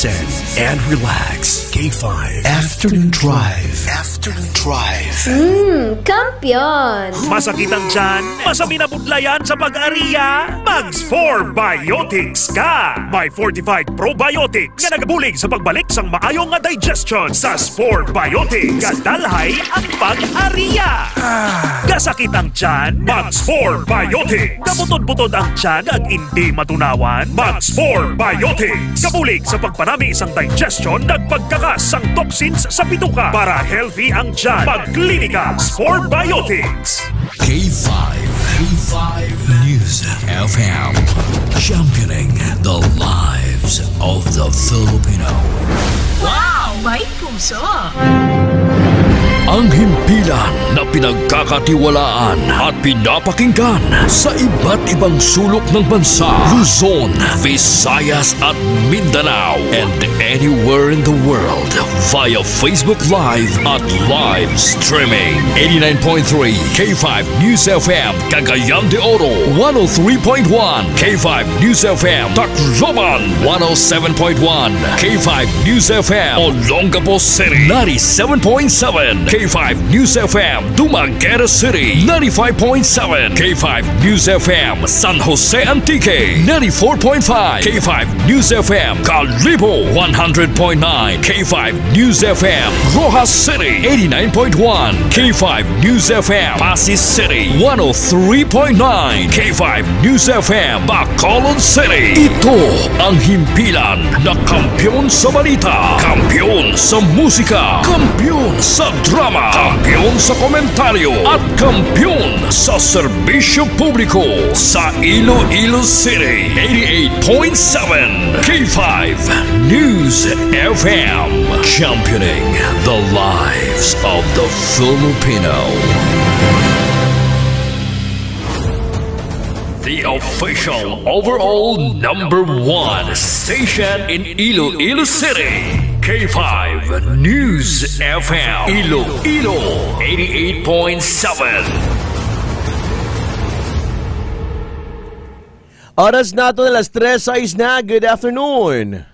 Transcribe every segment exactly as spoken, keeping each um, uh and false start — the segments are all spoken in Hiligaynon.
Stand and relax. K five Afternoon Drive. Afternoon Drive. Mm, kampiyon! Masakit ang tiyan? Masami na budlayan sa pag-ariya? Mag Spore Biotics ka! May fortified probiotics nga nagabulig sa pagbalik sang maayo nga digestion. Sa Spore Biotics, gadalhay ang pag-ariya. Kasakit ang tiyan? Mag Spore Biotics. Kabutod-butod ang tiyan ag indi matunawan? Mag Spore Biotics. Kabulig sa pagpanami sang digestion, nagpagkakas sang toxins sa bituka para healthy ang tiyan. Magklinika Spore Biotics. K five, K five News F M, championing the lives of the Filipino. Wow! May puso! Ang himpilan na pinagkakatiwalaan at pinapakinggan sa iba't ibang sulok ng bansa, Luzon, Visayas at Mindanao, and anywhere in the world via Facebook Live at live streaming. Eighty-nine point three K five News F M, Cagayan de Oro, one oh three point one K five News F M, Tacloban, one oh seven point one K five News F M, Olongapo City, ninety-seven point seven K five News F M, Dumaguete City, ninety-five point seven K five News F M, San Jose Antique, ninety-four point five K five News F M, Kalibo, one hundred point nine K five News F M, Roxas City, eighty-nine point one K five News F M, Passi City, one oh three point nine K five News F M, Bacolod City. Ito ang himpilan na kampiyon sa balita, kampiyon sa musika, kampiyon sa drama, kampiyon sa komentaryo, at kampiyon sa serbisyo publiko sa Iloilo City. Eighty-eight point seven K five News F M, championing the lives of the Filipino. The official overall number one station in Iloilo City, K five News F M, Iloilo, eighty-eight point seven. Oras nato na alas tres sais na. Good afternoon.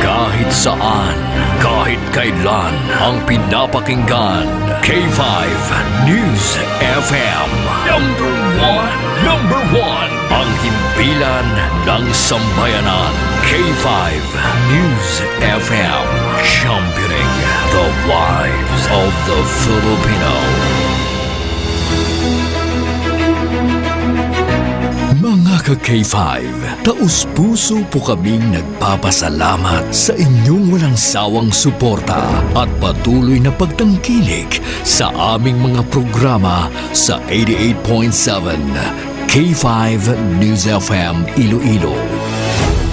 Kahit saan, kahit kailan, ang pinapakinggan, K five News F M. Number one, number one, ang himpilan ng sambayanan, K five News F M, championing the lives of the Filipino. Mga ka-K five, taos-puso po kaming nagpapasalamat sa inyong walang sawang suporta at patuloy na pagtangkilik sa aming mga programa sa eighty-eight point seven K five News F M Iloilo.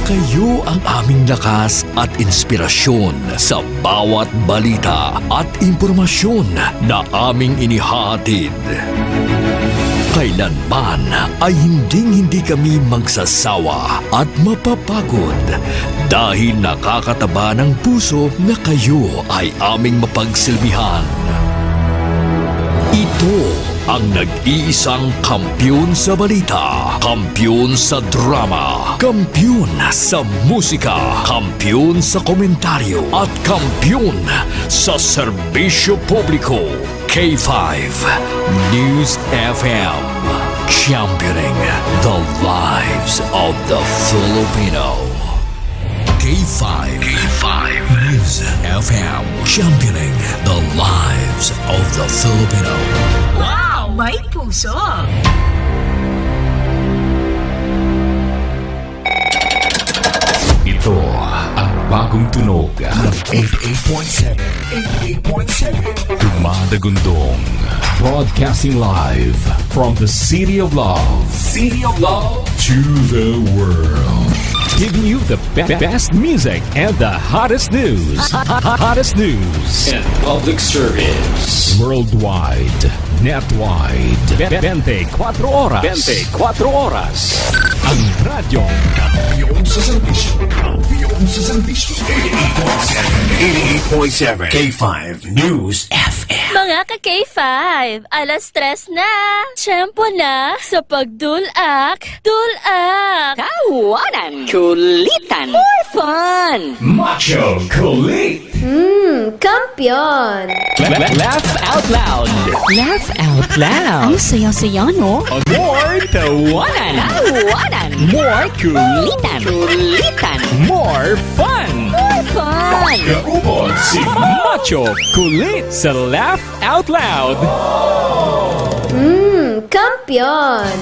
Kayo ang aming lakas at inspirasyon sa bawat balita at impormasyon na aming inihahatid. Kailanman ay hinding-hindi kami magsasawa at mapapagod dahil nakakataba ng puso na kayo ay aming mapagsilbihan. Ito ang nag-iisang kampiyon sa balita, kampiyon sa drama, kampiyon sa musika, kampiyon sa komentaryo, at kampiyon sa serbisyo publiko. K five News F M, championing the lives of the Filipino. K five, K five News F M, championing the lives of the Filipino. Wow! May puso! Ito ang bagong tunog ng eighty-eight point seven, eighty-eight point seven. Dumadagundong. Broadcasting live from the City of Love. City of Love to the world. Giving you the be- best music and the hottest news. Hottest news. And public service. Worldwide. Netwide. Be- twenty-four oras. Twenty-four oras. Ang radyo. Kampiyon sa serbisyo. Kampiyon sa serbisyo. Eighty-eight point seven. Eighty-eight point seven. K five News F M. Mga ka K five, alas tres na. Tiyempo na sa pagdulak. Dulak! Tawanan! Kulitan! More fun! Macho Kulit! Hmm, kampiyon! La-, la-, laugh out loud! Laugh out loud! Ang saya-saya, no? More tawanan! Tawanan! More kulitan! Kulitan! More fun! More fun! Kaupod si Macho Kulit sa Laugh Out Loud! Hmm, kampiyon!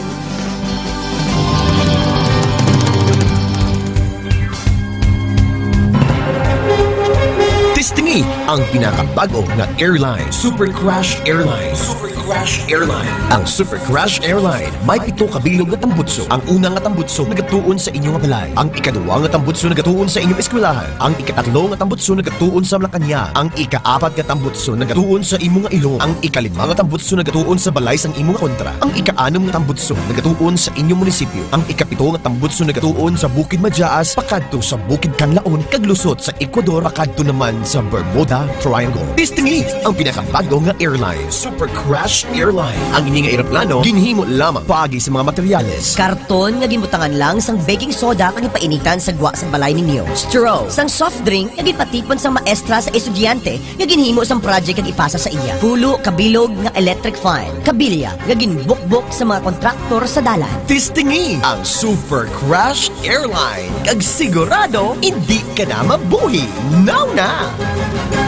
Testingi ang pinakabago nga airline, Super Crash Airline. Super Crash Airline. Ang Super Crash Airline may pito ka bilog nga tambutso. Ang una nga tambutso nagatuon sa inyo nga balay. Ang ikaduha nga tambutso nagatuon sa inyong eskwelahan. Ang ikatatlo nga tambutso nagatuon sa Malacañang. Ang ikaapat nga tambutso nagatuon sa imo nga ilong. Ang ikalima nga tambutso nagatuon sa balay sang imo nga kontra. Ang ikaanom nga tambutso nagatuon sa inyong munisipyo. Ang ikapito nga tambutso nagatuon sa Bukid Majaas pakadto sa Bukid Kanlaon kag lusot sa Ecuador pakadto naman sa Bermuda Triangle. Testingi ang pinakabago nga airline, Super Crash Airline. Ang ini nga eroplano ginhimo lamang paagi sa mga materyales. Karton nga ginbutangan lang sang baking soda kag ipainitan sa gwa sang balay ninyo. Straw sang soft drink nga ginpatipon sang maestra sa estudyante nga ginhimo sang project kag ipasa sa iya. Pulo ka bilog nga electric fan, kabilya nga ginbukbok sa mga kontraktor sa dalan. Testingi ang Super Crash Airline kag sigurado hindi ka na mabuhi. Now na!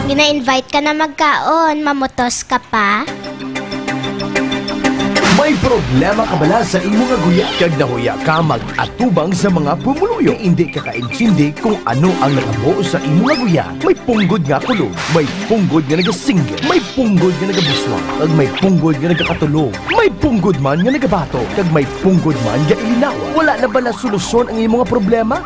Gina-invite ka na magkaon, mamutos ka pa? May problema ka bala sa imo nga guya? Kag nahuya ka mag-atubang sa mga pumuluyo? Hindi ka kaintindi kung ano ang natabo sa imo nga guya? May punggod nga kulog, may punggod nga nagasinggit, may punggod nga nagabuswang, kag may punggod nga nagakatulog, may punggod man nga nagabato, kag may punggod man nga ilinawa. Wala na bala solusyon ang imo nga problema?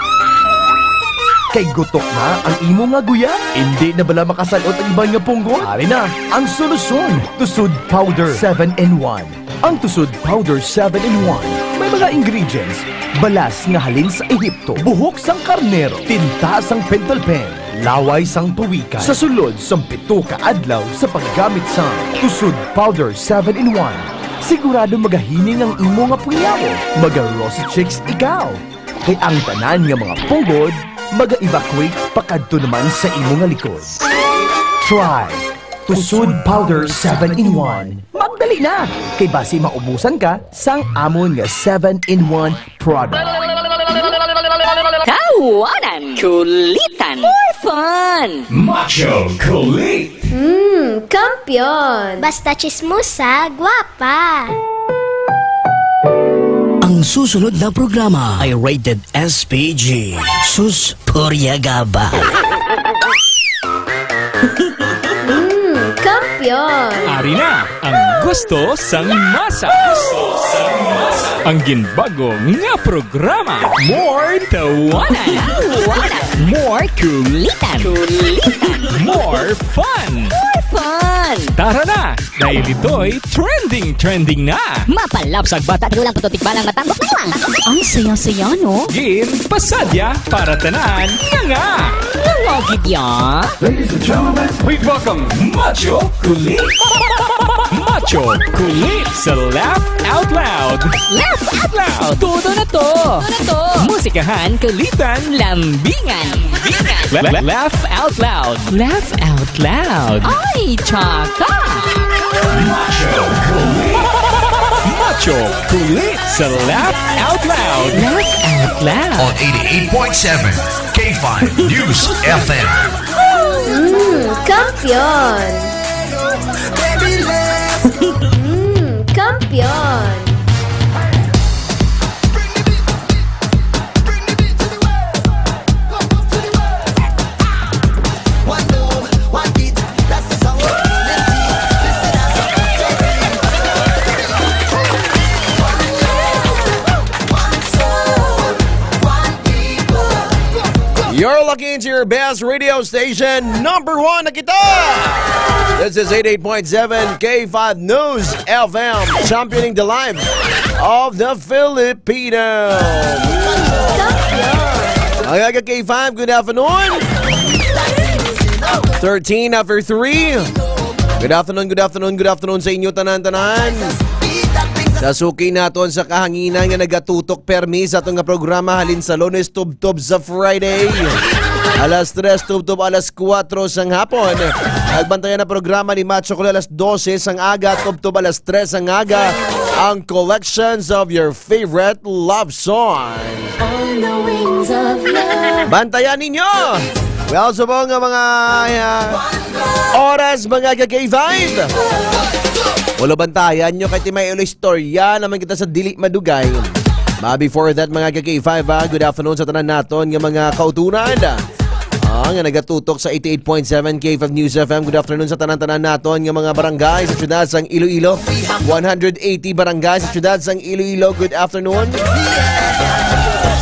Kay gutok na ang imo nga guya? Hindi na bala makasal-ot ang iban nga punggod? Ari na ang solusyon, Tusod Powder seven in one. Ang Tusod Powder seven in one may mga ingredients: balas nga halin sa Ehipto, buhok sang karnero, tinta sang pentel pen, laway sang pawikan. Sa sulod sang pito ka adlaw sa paggamit sang Tusod Powder seven in one, sigurado magahining ang imo nga puyao. Maga-rosy cheeks ikaw, kay ang tanan nga mga punggod maga-evacuate pakadto naman sa imo nga likod. Try Tusod Powder seven in one. Magdali na, kay basi maubusan ka sang amon nga seven in one product. Tawanan, kulitan, more fun. Macho Kulit. Hmm, kampiyon. Basta chismosa, gwapa. Ang susunod na programa ay rated S P G. Sus, purya gaba. Hmm, kampiyon. Ari na ang gusto sang masa. Ang ginbago nga programa. More tawanan. Tawanan. More kulitan. Kulitan. More fun. More fun. Tara na, dahil ito'y trending, trending na. Mapalapsag bata, tigulang tututik balang matambok na lang. Ang saya-saya, no? Game, pasadya, para tanan, nga nga. Nga nga gid ya. Ladies and gentlemen, please welcome Macho Kulit. Macho Kulit sa Laugh Out Loud. Laugh Out Loud. Todo na to. Todo na to. Musikahan, kulitan, lambingan. Lambingan. La-, la-, laugh Out Loud. Laugh Out Loud. Ay, tsaka. Macho Kulit. Macho Kulit sa Laugh Out Loud. Laugh Out Loud. On eighty-eight point seven K five News F M. Mm, kampiyon. Mm, kampiyon. You're locked into your best radio station, number one na kita! This is eighty-eight point seven K five News F M, championing the life of the Filipino. Ang aga K five, good afternoon. Thirteen after three. Good afternoon, good afternoon, good afternoon sa inyo tanan-tanan. Sa suki naton sa kahanginan nga nagatutok permi sa aton nga programa halin sa Lunes tubtob sa Friday. Alas tres tubtob alas kuwatro sang hapon. Nagbantayan na programa ni Macho Kul alas dose sang aga tubtob alas tres sang aga. Ang collections of your favorite love songs. On the wings of love. Bantayan ninyo. Well, subong nga mga, ah, oras, mga ka-K five. Ulo, bantayan nyo kay ti may ulo istorya naman kita sa dili madugay. Ma, before that, mga ka-K five, ah, good afternoon sa tanan naton nga mga kautunan. Ah, nga nagatutok sa eighty-eight point seven K five News F M. Good afternoon sa tanan-tanan naton nga mga barangay sa siyudad sang Iloilo. One hundred eighty barangay sa siyudad sang Iloilo. Good afternoon.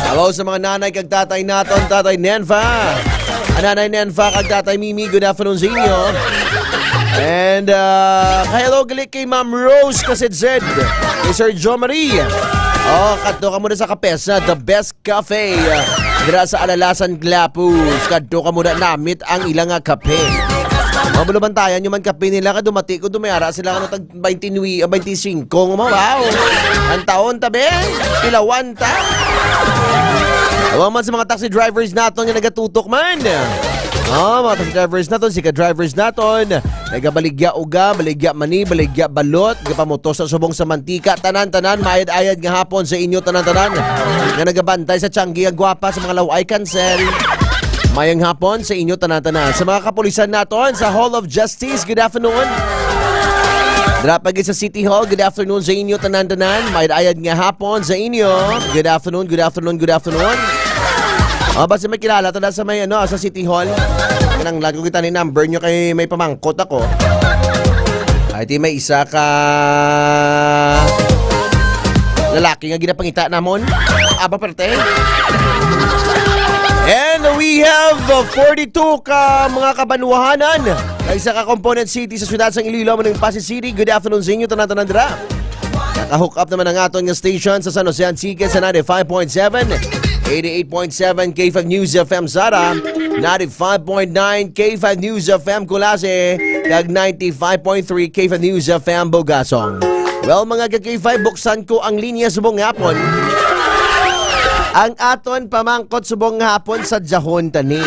Hello sa mga nanay kag tatay naton, Tatay Nenfa. Ah, Nanay Nenfa kag Tatay Mimi, good afternoon sa inyo. And, uh, hello gali kay Ma'am Rose Kasidzed, kay Sir Jo Marie. Oh, kadto ka muna sa Kapesa, the best cafe, uh, dira sa Alalasan, Clapus. Kadto ka muna namit ang ilang nga kape. Mabulo bantayan nyo man kape nila, kay dumati ko, dumayara sila, ano, tag twenty-nine, ah, twenty-five nga mo. Wow! Ang taon, tabi? Pilawan ta? Awa man sa mga taxi drivers naton nga nagatutok man. Oh, mga taxi drivers naton, si ka-drivers naton, nagabaligya uga, baligya mani, baligya balot, gapamutos sa subong sa mantika, tanan-tanan, maayad-ayad nga hapon sa inyo tanan-tanan. Nga nagabantay sa tiyanggi nga gwapa sa mga law-ay cancel. Mayang hapon sa inyo tanan-tanan. Sa mga kapulisan naton sa Hall of Justice, good afternoon. Dira pa gid sa City Hall, good afternoon sa inyo tanan-tanan. Maayad-ayad nga hapon sa inyo. Good afternoon, good afternoon, good afternoon. Ah, basta may kilala ta na sa may, ano, sa City Hall. Kinahanglan ko kita ni number nyo kay may pamangkot ako. Ay, ti may isa ka lalaki nga ginapangita namon. Aba, perte. And we have, uh, forty-two ka mga kabanwahanan. Sa isa ka component city sa siyudad sang Iloilo, amo ning Passi City. Good afternoon sa inyo, tanan-tanan dira. Naka-hook up naman ang aton nga station sa San Jose Antique sa ninety-five point seven, eighty-eight point seven K five News F M Sara, ninety-five point nine K five News F M Culasi, kag ninety-five point three K five News F M Bugasong. Well, mga ka-K five, buksan ko ang linya subong hapon. Ang aton pamangkot subong hapon sa jahon tani.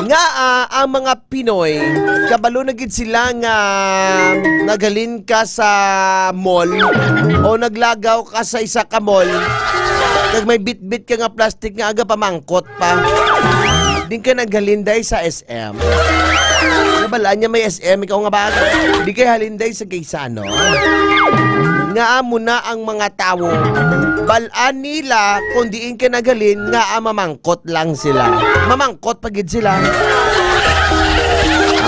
Nga, ah, ang mga Pinoy, kabalo na gid sila nga naghalin ka sa mall o naglagaw ka sa isa ka mall, kag may bitbit ka nga plastic nga aga pamangkot pa. Din ka naghalin day sa S M. Nabalaan niya may S M, ikaw nga ba? Di kay halin day sa Gaisano. Nga amo na ang mga tawo. Balaan nila kung diin ka naghalin nga mamangkot lang sila. Mamangkot pa gid sila.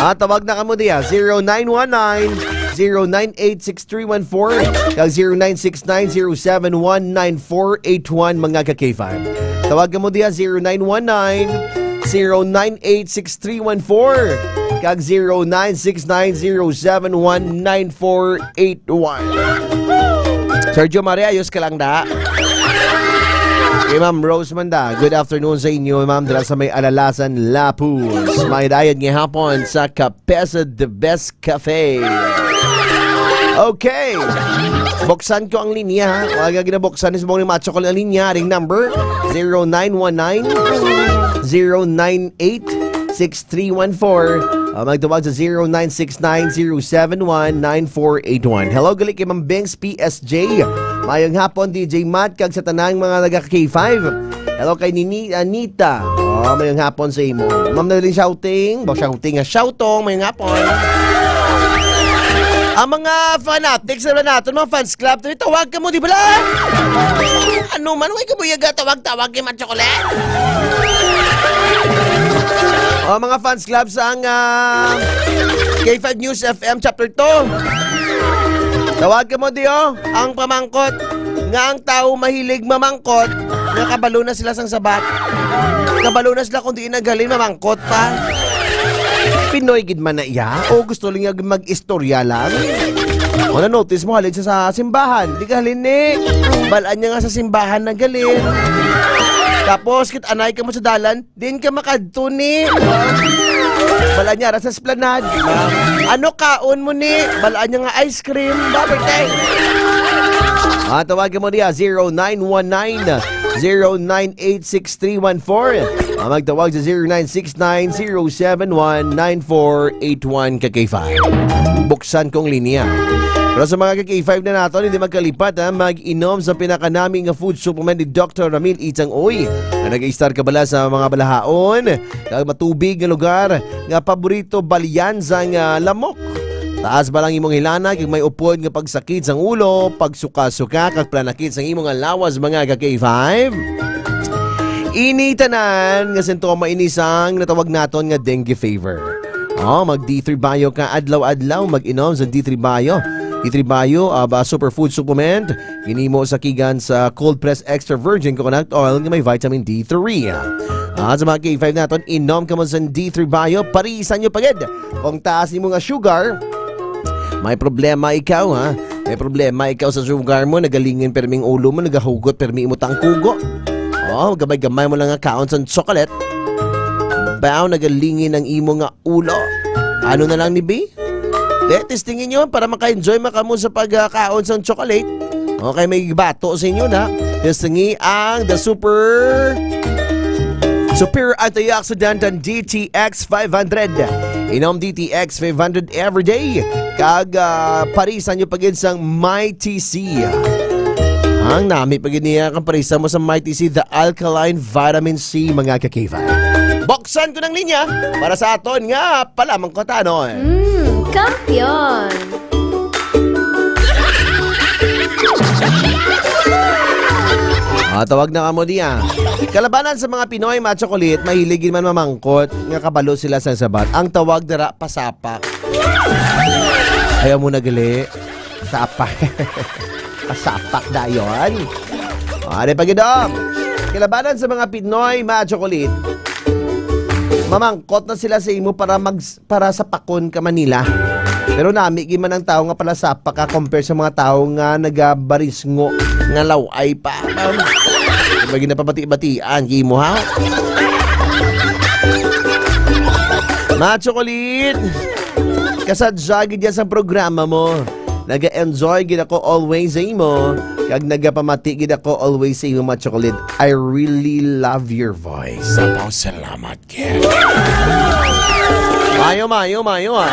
Ah, tawag na kamo diya, zero nine one nine, zero nine eight six three one four, kag zero nine six nine, zero seven one, nine four eight one, mga ka-K five. Tawag kamo diya, zero nine one nine, zero nine eight six three one four, kag zero nine six nine, zero seven one, nine four eight one. Sergio Maria, ayos ka lang da? Kay Ma'am Rose man da. Good afternoon sa inyo, ma'am. Dira sa may Alalasan, Lapuz. May dayad nga hapon sa Kapesa, the best cafe. Okay. Buksan ko ang linya, ha. Wala nga ginabuksan ni subong ni Macho Kol ang linya. Ring number, zero nine one nine, zero nine eight, six three one four. O magtawag sa zero nine six nine, zero seven one, nine four eight one. Hello, gali kay Ma'am Bengs P S J. Mayong hapon, D J Matt, kag sa tanang mga naga K five. Hello kay Nini Anita. O, mayong hapon sa imo. Ma'am Nadine Shouting. Ba, shouting nga, shoutong. Mayong hapon. Ang mga fanatics na naton, mga fans club, tawag ka mo, di ba? Ano man, way ka mo yaga, tawag-tawag kay Macho Colette? O, mga fans club sang, ah, K five News F M Chapter two. Tawag ka mo, di, o. Ang pamangkot nga ang tao mahilig mamangkot, nga kabalo na sila sang sabat. Kabalo na sila kung di naghalin mamangkot pa. Pinoy gid man na iya, o gusto lang niya mag-istorya lang. O na-notice mo, halin siya sa simbahan. Di ka halin ni. Balaan niya nga sa simbahan naghalin. Tapos, kit anay ka mo sa dalan, din ka makadto ni. Bal-an niya, ara sa Esplanade. Ano kaon mo ni? Bal-an niya nga ice cream. Baberte. Ah, tawagan mo niya, zero nine one nine, zero nine eight six three one four. Ah, magtawag sa zero nine six nine, zero seven one, nine four eight one ka K five. Buksan kong linya. Pero sa mga ka K five na nato, hindi magkalipat, ha, mag-inom sa pinakanami nga food supplement ni Doctor Ramil Itang Uy, na nag-istar kabala sa mga balahaon kag matubig nga lugar nga paborito balian sang, ah, lamok. Taas ba lang imong hilana kag may upod nga pagsakit sang ulo, pagsuka-suka kag pananakit sang imong lawas, mga ka K five? Ini tanan nga sintoma ini sang natawag naton nga dengue fever. Oh, mag D three Bio ka adlaw-adlaw, mag-inom sa D three Bio. D three Bio, ah, ba, superfood supplement. Ginimo sa kigan sa cold press extra virgin coconut oil nga may vitamin D three. Ah, sa mga K five naton, inom ka mo sa D three Bio, parisan nyo pagid. Kung taas nimo nga sugar, may problema ikaw, ha? May problema ikaw sa sugar mo, nagalingin perming ulo mo, nagahugot permi imo tangkugo. Oh, gamay-gamay mo lang nga kaon sa chocolate. Bao nagalingin ang imo nga ulo. Ano na lang ni B? De, testingin nyo para maka-enjoy man kamo sa pagkaon sang chocolate. Okay, may bato sa inyo na. Testingi ang The Super Superior Antioxidant and D T X five hundred. Inom D T X five hundred every day. Kag, ah, parisan nyo pa gid sang Mighty C. Ang nami pa gid niya kang parisan mo sa Mighty C, the alkaline vitamin C, mga ka-K five. Buksan ko ng linya para sa aton nga palamang kutanon. Mm, kampiyon. Ah, tawag na kamo diya. Kalabanan sa mga Pinoy, mga chocolate, mahilig gid man mamangkot nga kabalo sila sa sabat. Ang tawag dira, pasapak. Ayaw mo na gali. Pasapak. Pasapak dayon. Ari pa gid, oh. Kalabanan sa mga Pinoy, mga chocolate. Mamangkot na sila sa imo para mag para sapakon ka man nila. Pero nami gid man ang tawo nga palasapak ka compare sa mga tawo nga nagabarisngo nga law-ay pa. Di ba ginapabati-batian, gimo, ha? Mga chocolate, kasadya gid yan sa programa mo. Naga-enjoy gid ako always sa imo, kag nagapamati gid ako always sa imo, mga chocolate. I really love your voice. Sapaw, salamat. Mayo, mayo, mayo, ah.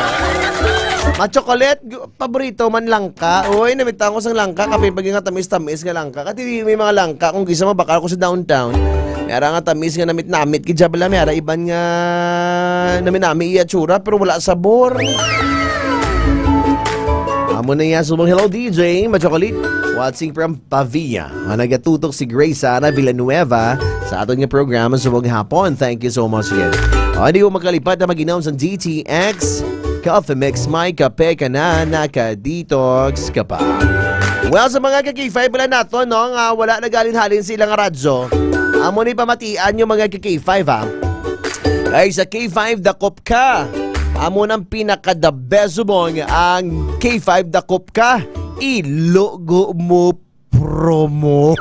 Ma-chocolate, gu-, paborito man langka. Uy, namit ako sang langka. Kapin pag nga tamis-tamis nga langka. Kati may mga langka, kung gisa mabakal ko sa downtown. May ara nga tamis nga namit-namit. Kidya bala, may ara iban nga nami-nami iya tsura, pero wala sabor. Amo na iya, subong hello, D J, ma-chocolate. Watching from Pavia. Nga nagatutok si Grace Sara Villanueva sa aton nga programa subong hapon. Thank you so much again. O, hindi mo makalipat na mag-inom sa D T X Coffee Mix. May kape ka na, naka-detox ka pa. Well, sa mga ka-K five pala nato, no, nga wala nagalin-halin sa ilang radyo, amo ni pamatian yung mga ka-K five, ha. Kay sa K five, dakop ka. Amo nang pinaka-the best subong ang K five, dakop ka. Ilogo mo promo.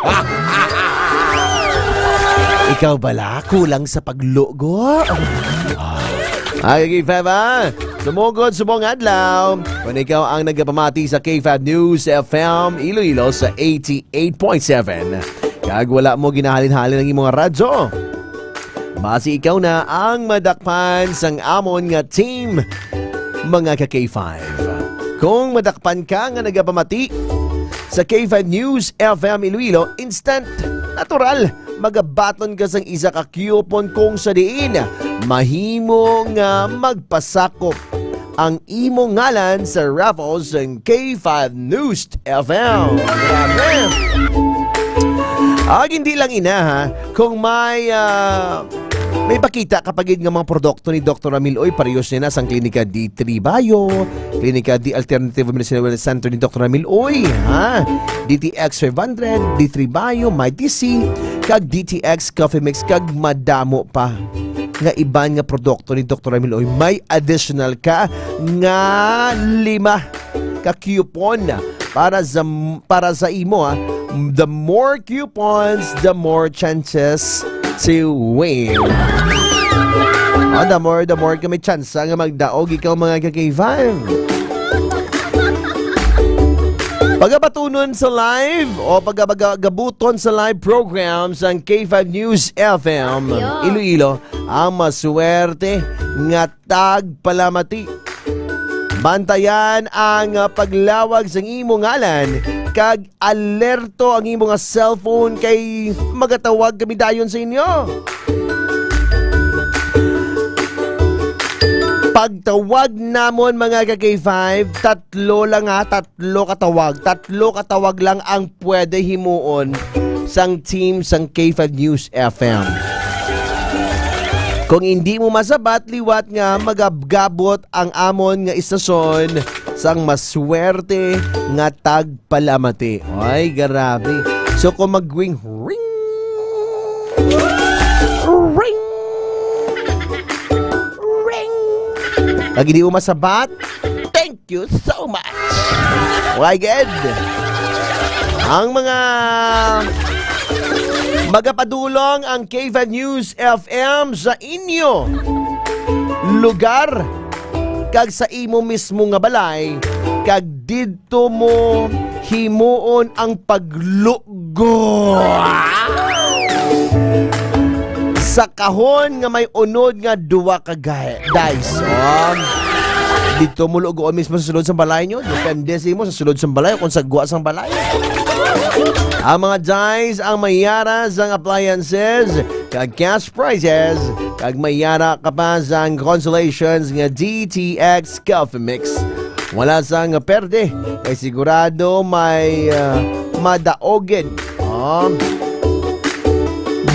Ikaw bala kulang sa paglugo? Ah. Ay, K five, ah. Sumugod, subong adlaw. Kung ikaw ang nagapamati sa K five News F M Iloilo sa eighty-eight point seven, kag wala mo ginahalin-halin ang imong radyo, basi ikaw na ang madakpan sang amon nga team, mga ka K five. Kung madakpan ka nga nagapamati sa K five News F M Iloilo, instant, natural, magabaton ka sang isa ka coupon kung sa diin mahimo nga magpasakop ang imo ngalan sa raffle sang K five News F M. Grabe! Ah, hindi lang ina, ha. Kung may, ah, may pakita ka pa gid nga mga produkto ni Doktor Ramil Uy, parehas niya na sang Klinika D three Bio, Klinika D Alternative Medicine Wellness Center ni Doktor Ramil Uy, ha? D T X five hundred, D three Bio, Mighty C, kag D T X Coffee Mix, kag madamo pa nga iban nga produkto ni Doktor Ramil Uy. May additional ka nga lima ka coupon para sa, para sa imo, ha. The more coupons, the more chances to win. Ah, the more, the more kami tsansa nga magdaog ikaw, mga ka-K five. Pagabatunon sa live o pagabagabuton sa live program sang K five News F M Iloilo, ang maswerte nga tagpalamati. Bantayan ang, ah, paglawag sang imo ngalan kag alerto ang imo nga cellphone kay magatawag kami dayon sa inyo. Pagtawag namon, mga ka-K five, tatlo lang ha, tatlo ka tawag. Tatlo ka tawag lang ang pwede himuon sang team sang K five News F M. Kung hindi mo masabat, liwat nga magabgabot ang amon nga istasyon sang maswerte nga tagpalamati. Ay, grabe. So, kung mag-ring, ring, ring, ring, pag hindi mo masabat, thank you so much. Why, good? Ang mga magapadulong ang K five News F M sa inyo lugar kag sa imo mismo nga balay, kag didto mo himuon ang paglugo sa kahon nga may unod nga duwa ka ga-, dice. Oh. Dito mo lugoon mismo sa sulod sang balay nyo. Depende sa imo sa sulod sang balay o kung sa gwa sang balay. Ang mga dice ang may yara sang appliances kag cash prizes, kag may yara ka pa sang consolations nga D T X Coffee Mix. Wala sang perde, kay sigurado may, ah, madaogid. Oh.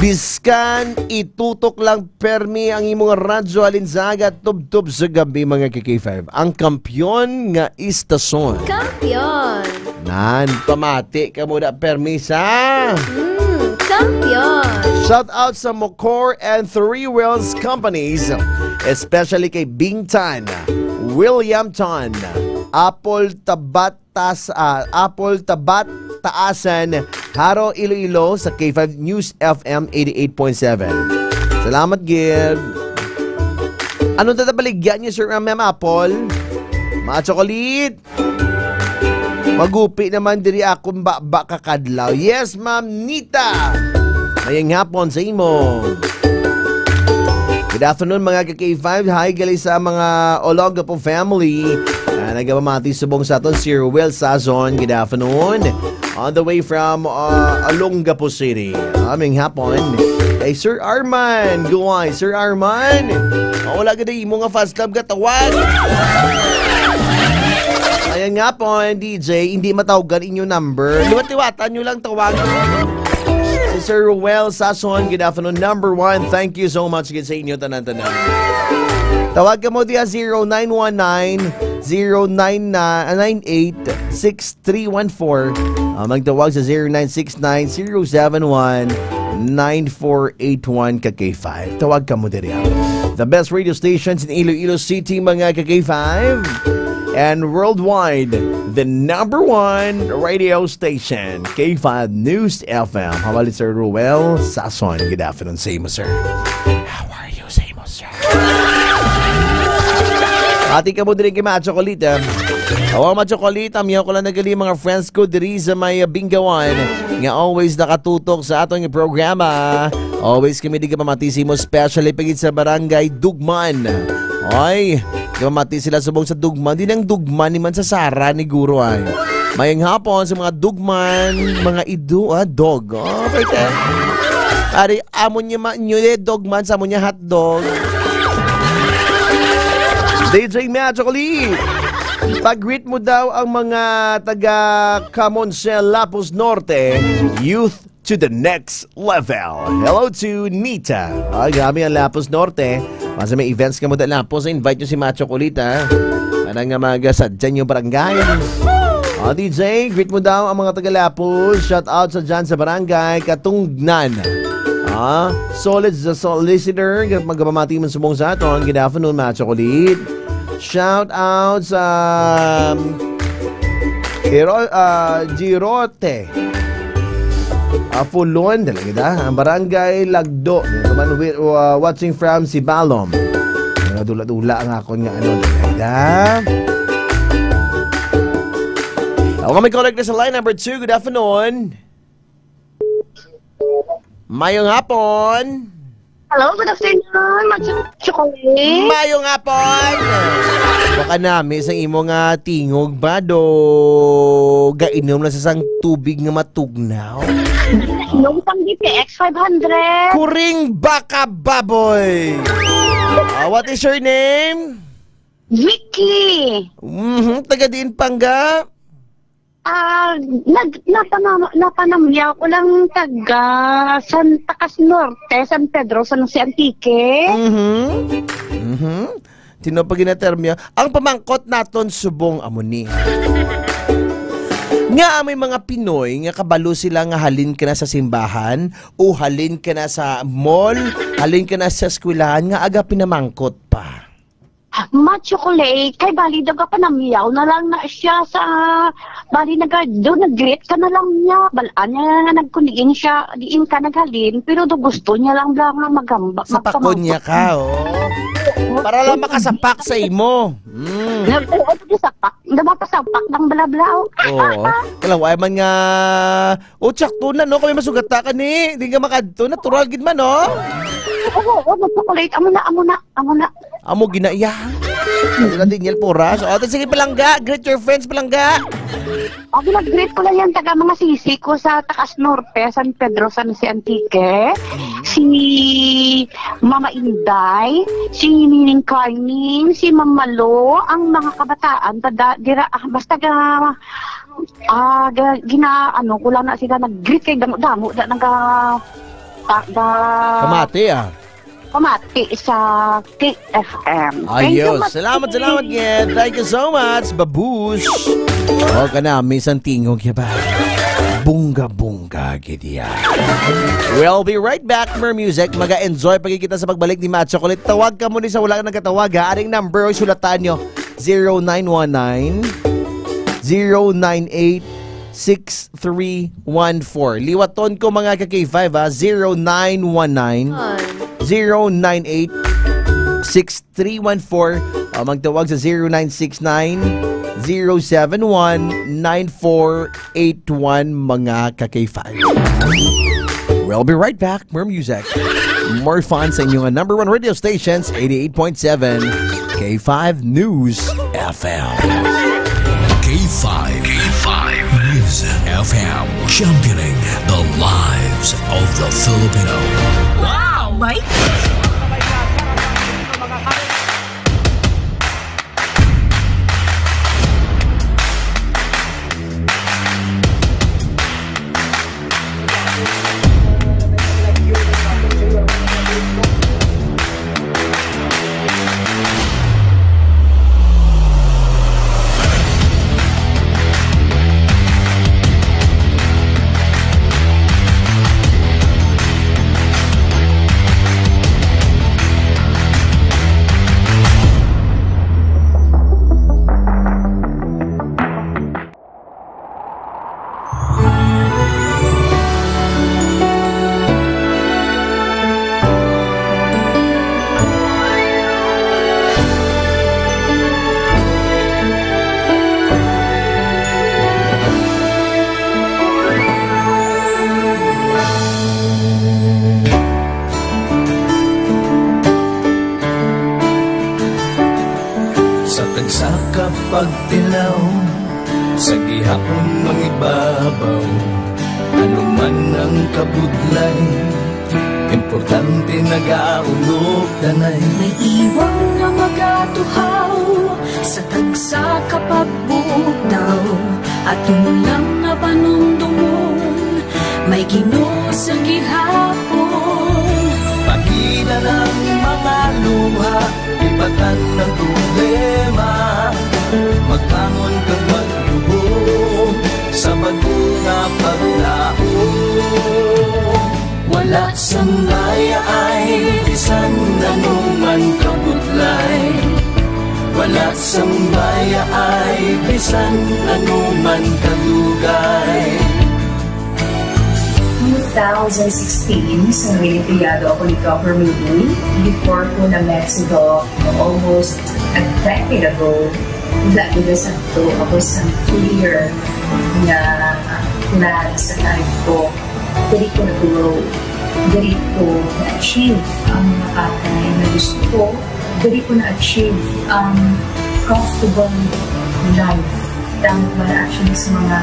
Biskan itutok lang permi ang imo nga radyo halin sa aga tubtob sa gabi, mga ka-K five. Ang kampiyon nga istasyon. Kampiyon! Nan, pamati ka muna permi sa Mm, kampiyon! Shout out sa Mocor and Three Wheels Companies, especially kay Bingtan, William Tan, Apple Tabat Tas, ah, Apple Tabat Taasan, Jaro, Iloilo, sa K five News F M eighty-eight point seven. Salamat gid. Ano ta baligyan niyo, Sir, ah, Ma'am Apple? Mga chocolate. Magupi naman diri akong baba kakadlaw. Yes, Ma'am Nita. Mayang hapon sa imo. Good afternoon, mga ka-K five. Hi, gali sa mga Olongapo family. Ah, nagapamati subong sa aton si Ruel Sazon. Good afternoon. On the way from, uh, Olongapo City. Aming hapon. Kay Sir Arman. Guway, Sir Arman. Oh, wala gid imo nga fans club nga tawag. Ayan nga po, D J, hindi matawagan inyo number. Liwat-liwatan nyo lang tawag. Si Sir Ruel Sason, good afternoon, number one. Thank you so much gid sa inyo, tanan-tanan. Tawag ka mo diya, zero nine one nine, zero nine nine eight, six three one four. Ah, magtawag sa zero nine six nine, zero seven one, nine four eight one ka K five. Tawag ka mo diri. The best radio stations in Iloilo City, mga ka K five. And worldwide, the number one radio station, K five News F M. Hawali, Sir Ruel Sason. Good afternoon sa imo, sir. How are you sa imo, sir? Ati ka mo diri kay Macho Colita. Awa, Macho Colita, miyaw ko lang nagali mga friends ko diri sa may Bingawan nga always nakatutok sa aton programa. Always kami di ka mamati sa imo, especially pagid sa Barangay Dugman. Oy, di mamati sila subong sa Dugman. Di nang Dugman ni man sa Sara ni Guro ay. Mayang hapon sa mga Dugman, mga ido, ah, dog. Okay, te. Ari, amo niya ma-, nyo, eh, Dugman, sa amo niya hotdog. D J Magic Lee, pag-greet mo daw ang mga taga Camonsel, Lapuz Norte, youth to the next level. Hello to Nita. Ah, grabe ang Lapuz Norte. Basta may events ka mo da Lapuz, invite nyo si Macho Kulit, ha? Para nga magasadya nyo barangay. Ah, D J, greet mo daw ang mga taga Lapuz. Shout out sa dyan sa barangay Katungnan. Ah, solid sa solicitor. Magpamati man sumong sa aton. Good afternoon, Macho Kulit. Shout out sa, um, Hero, ah, Girote. Ah, Fulon, dali kita. Ang Barangay Lagdo. Ito man, wi-, uh, watching from Sibalom. Dula-dula ang akon nga ano, ay da. Ako may correct na sa line number two. Good afternoon. Mayong hapon. Hello, good afternoon, Macho Chocolate. Mayong hapon. Baka nami sa imo nga tingog ba do gainom na sa sang tubig nga matugnaw? Inom sang D P X five hundred. Kuring baka baboy. Ah, what is your name? Vicky. Mhm, taga diin pangga? Ah, nag-, napanam-, napanamyaw ko lang taga Santa Cruz Norte, San Pedro, San Jose, Antique. Mhm. Mhm. Sino pa ginatermya? Ang pamangkot naton subong amo ni. Nga may mga Pinoy nga kabalo sila nga halin ka na sa simbahan o halin ka na sa mall, halin ka na sa eskwelahan nga aga pinamangkot pa. Ma Chocolate, kay bali daw ka panamyaw na lang na siya sa, bali naga-, do nag-greet ka na lang niya. Balaan niya nga nagkuliin siya, diin ka naghalin, pero do gusto niya lang bla nga magamba-, Sapakon niya magpamangkot. Ka, oh. Oo. Para lang makasapak sa imo. Mm. Nag-, oo, sige, sapak. Dapat sapak ng bla-bla, oh. Oo. Kalaway man nga, oh, tsakto na, no? Kami masugata ka ni. Di ka makadto. Natural gid man, no? Oo, oo, Ma Chocolate. Amo na, amo na, amo na. Amo ginaiya. Wala din yan, puras. O, sige, palangga. Greet your friends, palangga. Ako, nag-greet ko lang yan, taga mga sisi ko sa Takas Norte, San Pedro, San Jose, Antique. Mm. Si Mama Inday, si Nining Carning, si Mama Lo, ang mga kabataan, tada, dira, ah, basta ga, ah, ga, gina, ano, ko lang na sila nag-greet kay damo-damo, da, naga, ta, ga, Kamati, ah. Pamati sa K F M. Thank you, Ayos. Ma'am. Salamat, salamat, Ken. Thank you so much, Babus. O, kana, may isang tingog, ya ba? Bunga-bunga, gid ya. We'll be right back, more music. Maga-enjoy pa gid kita sa pagbalik ni Macho Kulit. Tawag ka mo ni sa wala ka nagkatawag, ha? Aring number, oy, sulatan nyo. Zero nine one nine, zero nine eight, six three one four. Liwaton ko, mga ka K five, ha. Zero nine one nine, zero nine eight, six three one four. O magtawag sa zero nine six nine, zero seven one, nine four eight one, mga ka K five. We'll be right back. More music, more fun sa inyong number one radio stations, eighty-eight point seven K five News F M. K five, K five News F M, championing the lives of the Filipino. Wow, Mike! Sa tagsa ka pagtilaw, sa gihapon mangibabaw, ano man ang kabudlay, importante nagaulog danay. May iwang nga magatuhaw sa tagsa ka pagbugtaw, aton lang nga panumdumon, may Ginoo sa gihapon. Pagila lang mga luha, Ibatan ang problema, magbangon kag maglubo sa bag-o nga paglaom. Wala sang bayaay bisan ano man kabudlay. Wala sang bayaay bisan ano man kadugay. two thousand sixteen, sa naging empleyado ako ni Governor Lee, before ko na-met si Doc almost a decade ago, wala gid sa to ako sa clear nga plan sa life ko. Diri ko na-grow, diri ko na-achieve ang mga bagay na gusto ko, diri ko na-achieve ang comfortable life. Damo man actually sa mga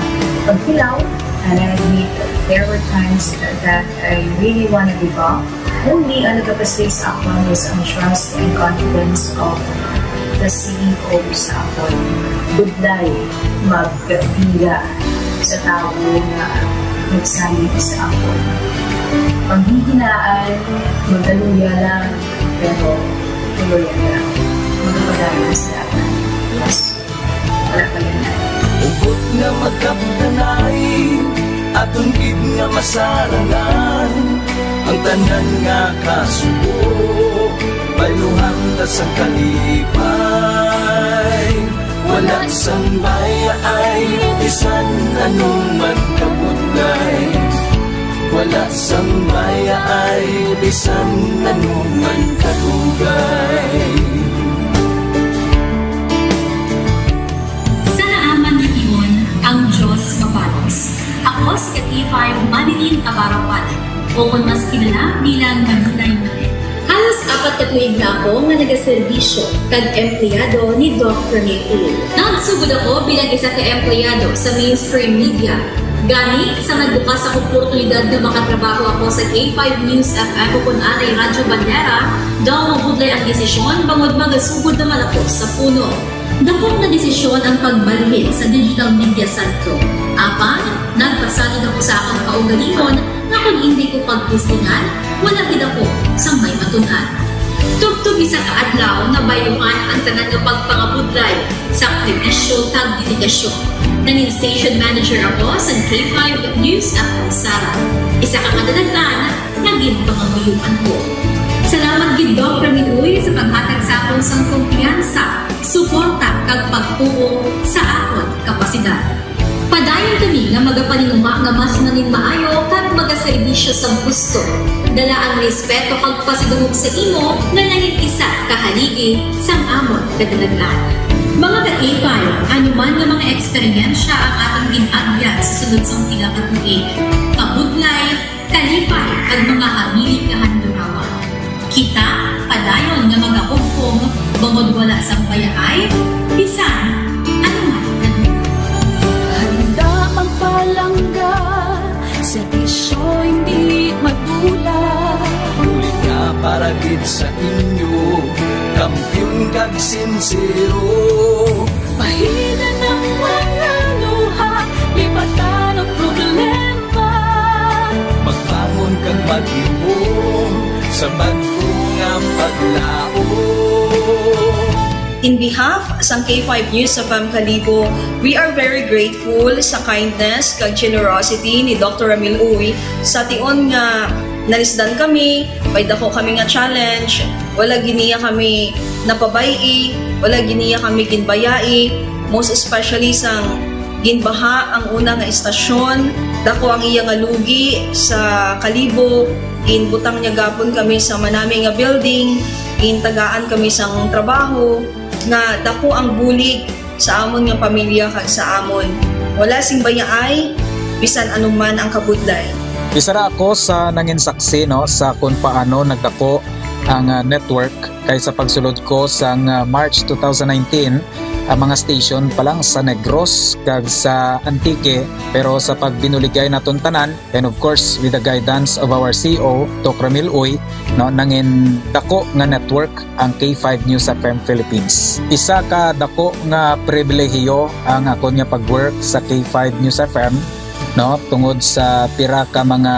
paghilaw, and I admit there were times that I really wanna give up. Only ang nagapastig sa akon is ang trust and confidence of the C E O sa akon. Budlay magbiya sa tawo nga nagsalig sa akon. Panghihinaan, magaluya lang, pero tuloy lang. Magpadayon sa akon. Yes. Wala pa yan. Hugot nga magkabtanay, aton gid nga masarangan ang tanan nga kasubo, bayluhan ta sang kalipay. Wala sang bayaay, bisan ano man kabudlay. Wala sang bayaay, bisan ano man kadugay. Sa naaman nga tion, ang Dios mabalos. Ako si ka K five Manilin Abarawan, o kon mas kilala bilang Manilay Manil. Halos apat ka tuig na ako nga nagaserbisyo kag empleyado ni Doc Ramil Uy. Nagsugod ako bilang isa ka empleyado sa mainstream media. Gani, sa nagbukas ang oportunidad nga makatrabaho ako sa K five News F M o kon anay Radyo Bandera, daw mabudlay ang desisyon bangod magasugod naman ako sa puno. Dakop nga desisyon ang pagbalhin sa digital media sadto. Apan, nagpasalig ako sa akon kaugalingon nga kon indi ko pagtistingan, wala gid ako sang may matun-an. Tubtob isa ka adlaw, nabayluhan ang tanan nga pagpangabudlay, sakripisyo, kag dedikasyon. Nangin station manager ako sa K five News F M Sara. Isa ka kadalagan nga ginpangamuyoan ko. Salamat gid, Doc Ramil Uy, sa paghatag sa akon sang kumpiyansa, suporta, kag pagtuo sa akon kapasidad. Padayon kami nga magapaninguha nga mas manginmaayo kag magaserbisyo sa gusto. Dala ang respeto kag pasidungog sa imo nga nangin isa ka haligi sang amon kadalagan. Mga ka-K five, ano man nga mga eksperyensya ang atong gin-agyan sa sulod sang pila ka tuig, kabudlay, kalipay, kag mga hamili nga handurawan. Kita padayon nga magahugpong bangod wala sang bayaay, bisan ano man. Handa ang palangga, serbisyo hindi madula. Bulig nga para gid sa inyo, kampiyon kag sinsero. Pahina ng mga luha, lipatan ang problema. Magbangon kag maghimom sa bag-o nga paglaom. In behalf sang K five News F M Kalibo, we are very grateful sa kindness kag generosity ni Doctor Ramil Uy sa tion nga nalisdan kami, may dako kami nga challenge, wala gid niya kami napabay-i, wala gid niya kami ginbayai, most especially sang ginbaha ang una nga estasyon, dako ang iya nga lugi sa Kalibo, ginbutang niya gapon kami sa manami nga building, gintagaan kami sang trabaho, nga dako ang bulig sa amon nga pamilya kag sa amon. Wala sing bayaay, bisan anuman ang kabudlay. Isa ra ako sa nangin saksi, no, sa kung paano nagdako ang, ah, network, kay sa pagsulod ko sang, ah, March two thousand nineteen, ang mga station pa lang sa Negros kag sa Antique, pero sa pagbinuligay naton tanan, and of course, with the guidance of our C E O, Doc Ramil Uy, no, nangin dako nga network ang K five News F M Philippines. Isa ka dako nga pribilehiyo ang akon nga pag-work sa K five News F M, no, tungod sa pira ka mga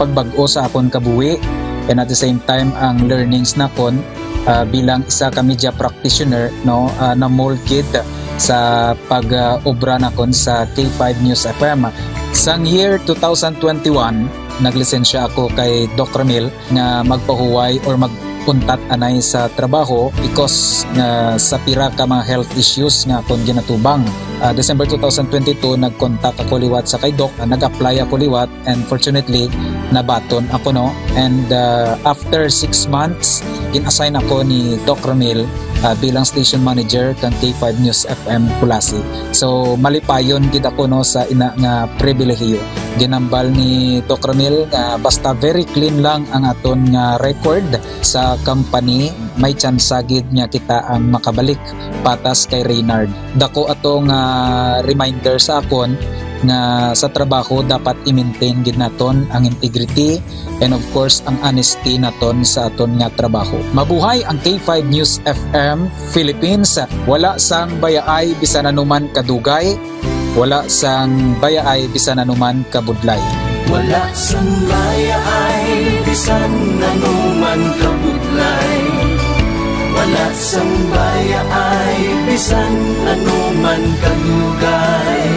pagbag-o sa akon kabuhi, and at the same time, ang learnings nakon, ah, bilang isa ka media practitioner, no, ah, na-mold gid sa pag-obra nakon sa K five News F M. Sang year two thousand twenty-one, naglisensya ako kay Doc Ramil nga magpahuway or mag-, untat anay sa trabaho because nga sa pira ka mga health issues nga akon ginatubang. Ah, December two thousand twenty-two, nag-contact ako liwat sa kay Doc, ah, nag-apply ako liwat, and fortunately, nabaton ako, no? And, ah, after six months, gin-assign ako ni Doc Ramil, ah, bilang station manager kang K five News F M Culasi. So, malipayon gid ako, no, sa ina nga pribilehiyo. Ginambal ni Doc Ramil nga basta very clean lang ang aton nga record sa company, may tsansa gid nga kita ang makabalik patas kay Reynard. Dako ato nga reminder sa akon nga sa trabaho dapat i-maintain gid naton ang integrity and, of course, ang honesty naton sa aton nga trabaho. Mabuhay ang K five News F M Philippines. Wala sang bayaay bisan anuman kadugay, wala sang bayaay bisan anuman kabudlay. Wala sang bayaay bisan anuman kabudlay. Wala sang bayaay bisan anuman kadugay.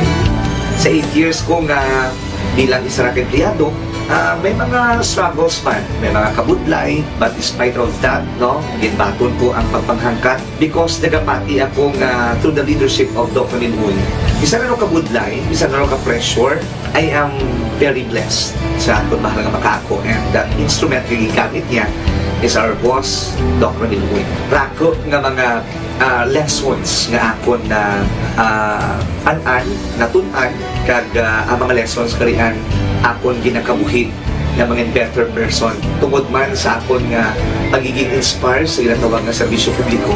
Sa eight years ko nga bilang isa ra ka empleyado, ah, may mga struggles man, may mga kabudlay, but despite of that, no, ginbaton ko ang pagpanghangkat because nagapati ako nga through the leadership of Doc Ramil Uy, bisan ano kabudlay, bisan ano ka pressure, I am very blessed sa akon mahal nga makaako, and that instrument nga gigamit niya is our boss, Doc Ramil Uy. Rako nga mga, ah, lessons nga akon na, ah, an-an, natun-an, kag, ah, ang mga lessons karian akon ginakabuhi nga mangin better person tungod man sa akon nga pagiging inspire sa ginatawag nga serbisyo publiko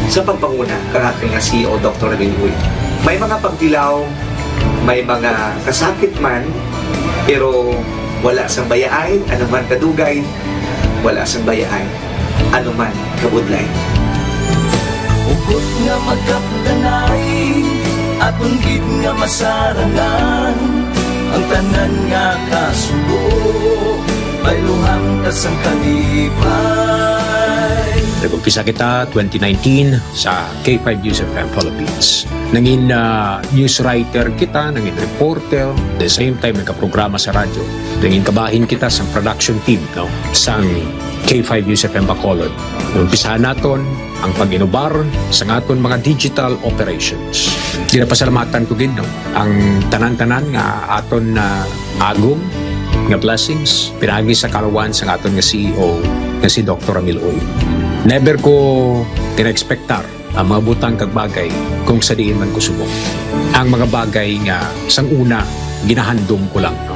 sa pagpanguna kang aton nga C E O, Doktor Ramil Uy. May mga pagtilaw, may mga kasakit man, pero wala sang bayaay, anuman kadugay, wala sang bayaay, anuman kabudlay. Hugot nga magkapdanay, aton gid nga masarangan, ang tanan nga kasubo, bayluhan ta sang kalipay. Nag-umpisa kita twenty nineteen sa K five News F M Philippines. Nangin, ah, news writer kita, nangin reporter, the same time nagkaprograma sa radyo. Nangin kabahin kita sa production team, no, sang K five News F M Bacolod. Umpisahan naton ang pag-inubar sa aton mga digital operations. Ginapasalamatan ko gid, no, ang tanan-tanan nga aton na agom nga blessings pinaagi sa kaluwan sa aton nga C E O nga si Doktor Ramil Uy. Never ko gina-expectar ang mga butang kag bagay kung sa diin man ko subong. Ang mga bagay nga sang una ginahandom ko lang, no?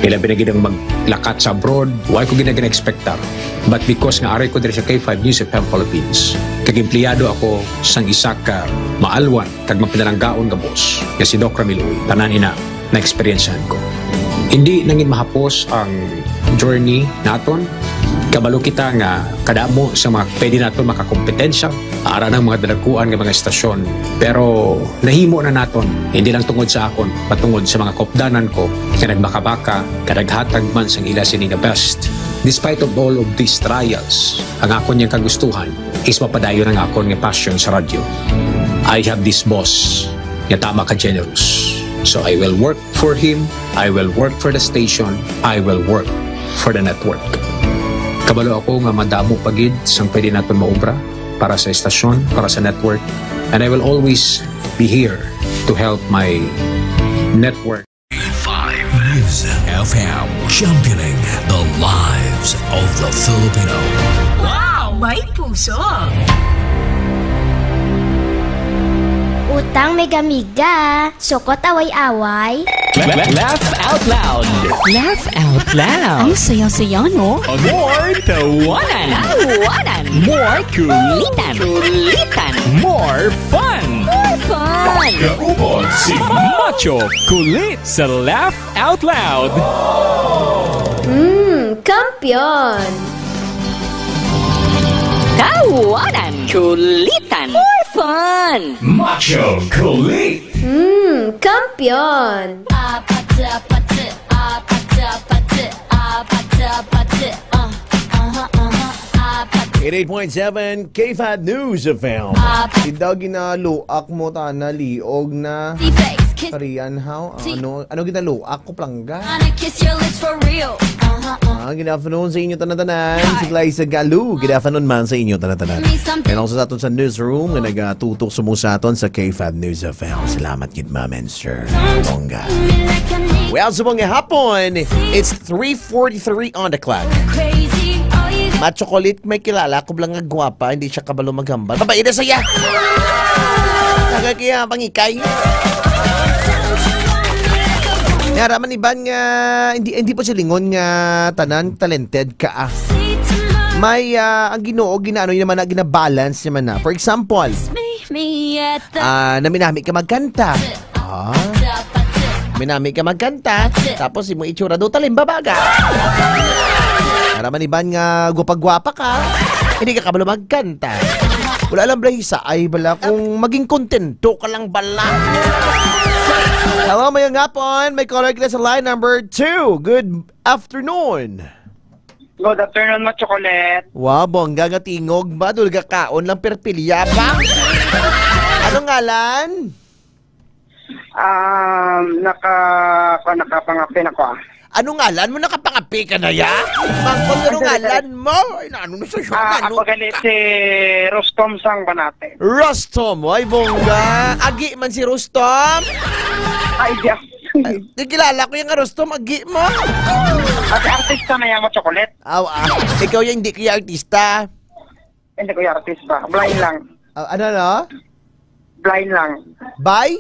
Ilabi na gid ang maglakat sa abroad, wa ko gina-, gina-expectar. But because nga ari ko diri sa K five News F M Philippines, kag empleyado ako sang isa ka maalwan kag mapinalanggaon nga boss, nga si Doc Ramil Uy, tanan ina na-eksperyensyahan ko. Hindi nangin mahapos ang journey naton. Kabalo kita nga kadamo sa mga pwede naton makakompetensya aran ang mga dalaguan nga mga estasyon. Pero nahimo na naton, hindi lang tungod sa akon, patungod sa mga kaupdanan ko nga nagbakabaka, nga naghatag man sang ila sini nga best. Despite of all of these trials, ang akon yang kagustuhan is mapadayon ang akon nga passion sa radyo. I have this boss nga tama ka generous. So I will work for him, I will work for the station, I will work for the network. Kabalo ako nga madamo pa gid sang pwede naton maobra para sa estasyon, para sa network, and I will always be here to help my network. Five News F M, championing the lives of the Filipino. Wow, may puso! Utang Mega Mega, sukot away-away. Laugh out loud. Laugh out loud. Ang saya-saya, no? More tawanan. Tawanan. More kulitan. Kulitan. More fun. More fun. Kaupod si Macho Kulit sa Laugh Out Loud. Mm, kampiyon. Tawanan. Kulitan. More fun. Macho Kulit. Mm, kampiyon. Eighty-eight point seven K five News F M. Hindi ginaluak mo tana, liog na. Karian, how? Ano, ano ginaluak ko, plangga? Good afternoon sa inyo tanan-tanan. Si Glyza Galu, good afternoon man sa inyo tanan-tanan. And also sa aton sa newsroom nga nagatutok sumo sa aton sa K five News F M. Salamat gid, ma'am and sir. Bongga. Well, subong nga hapon, it's three forty-three on the clock. Ma Chocolate, may kilala ko lang nga gwapa, hindi siya kabalo maghambal. Babae na saya. Taga kaya pangikay. Naraman iban nga hindi hindi po silingon nga tanan talented ka, ah. May, ah, ang Ginoo ginaano naman na ginabalance naman na. For example, ah, naminami ka magkanta. Ah. Minami ka magkanta, tapos imo itsura do talimbabaga. Naraman iban nga gwapa-gwapa ka, hindi ka kabalo magkanta. Wala lang bala isa ay bala kung maging kontento ka lang bala. Hello, mayong hapon. May caller kita sa line number two. Good afternoon. Good afternoon, Ma Chocolate. Wow, bongga nga tingog ba? Dulga kaon lang perpilya ba? Anong ngalan? Um, naka, kuwan, nakapangapi na ko, ah. Anong ngalan mo? Nakapangapi ka na ya? Mangkot, anong Ang ngalan mo? Ay, na, ano na sa siya? Ah, Ano? Ako gali si Rostom Sang Banate. Rostom, ay bongga. Agi man si Rostom. Ay, di ako. Di kilala ko yung Rostom, agi mo. Ate, artista na yan, Ma Chocolate. Aw, ah. Ikaw yung hindi kaya artista. Hindi ko yung artista. Blind lang. Ah, ano, no? Blind lang. By?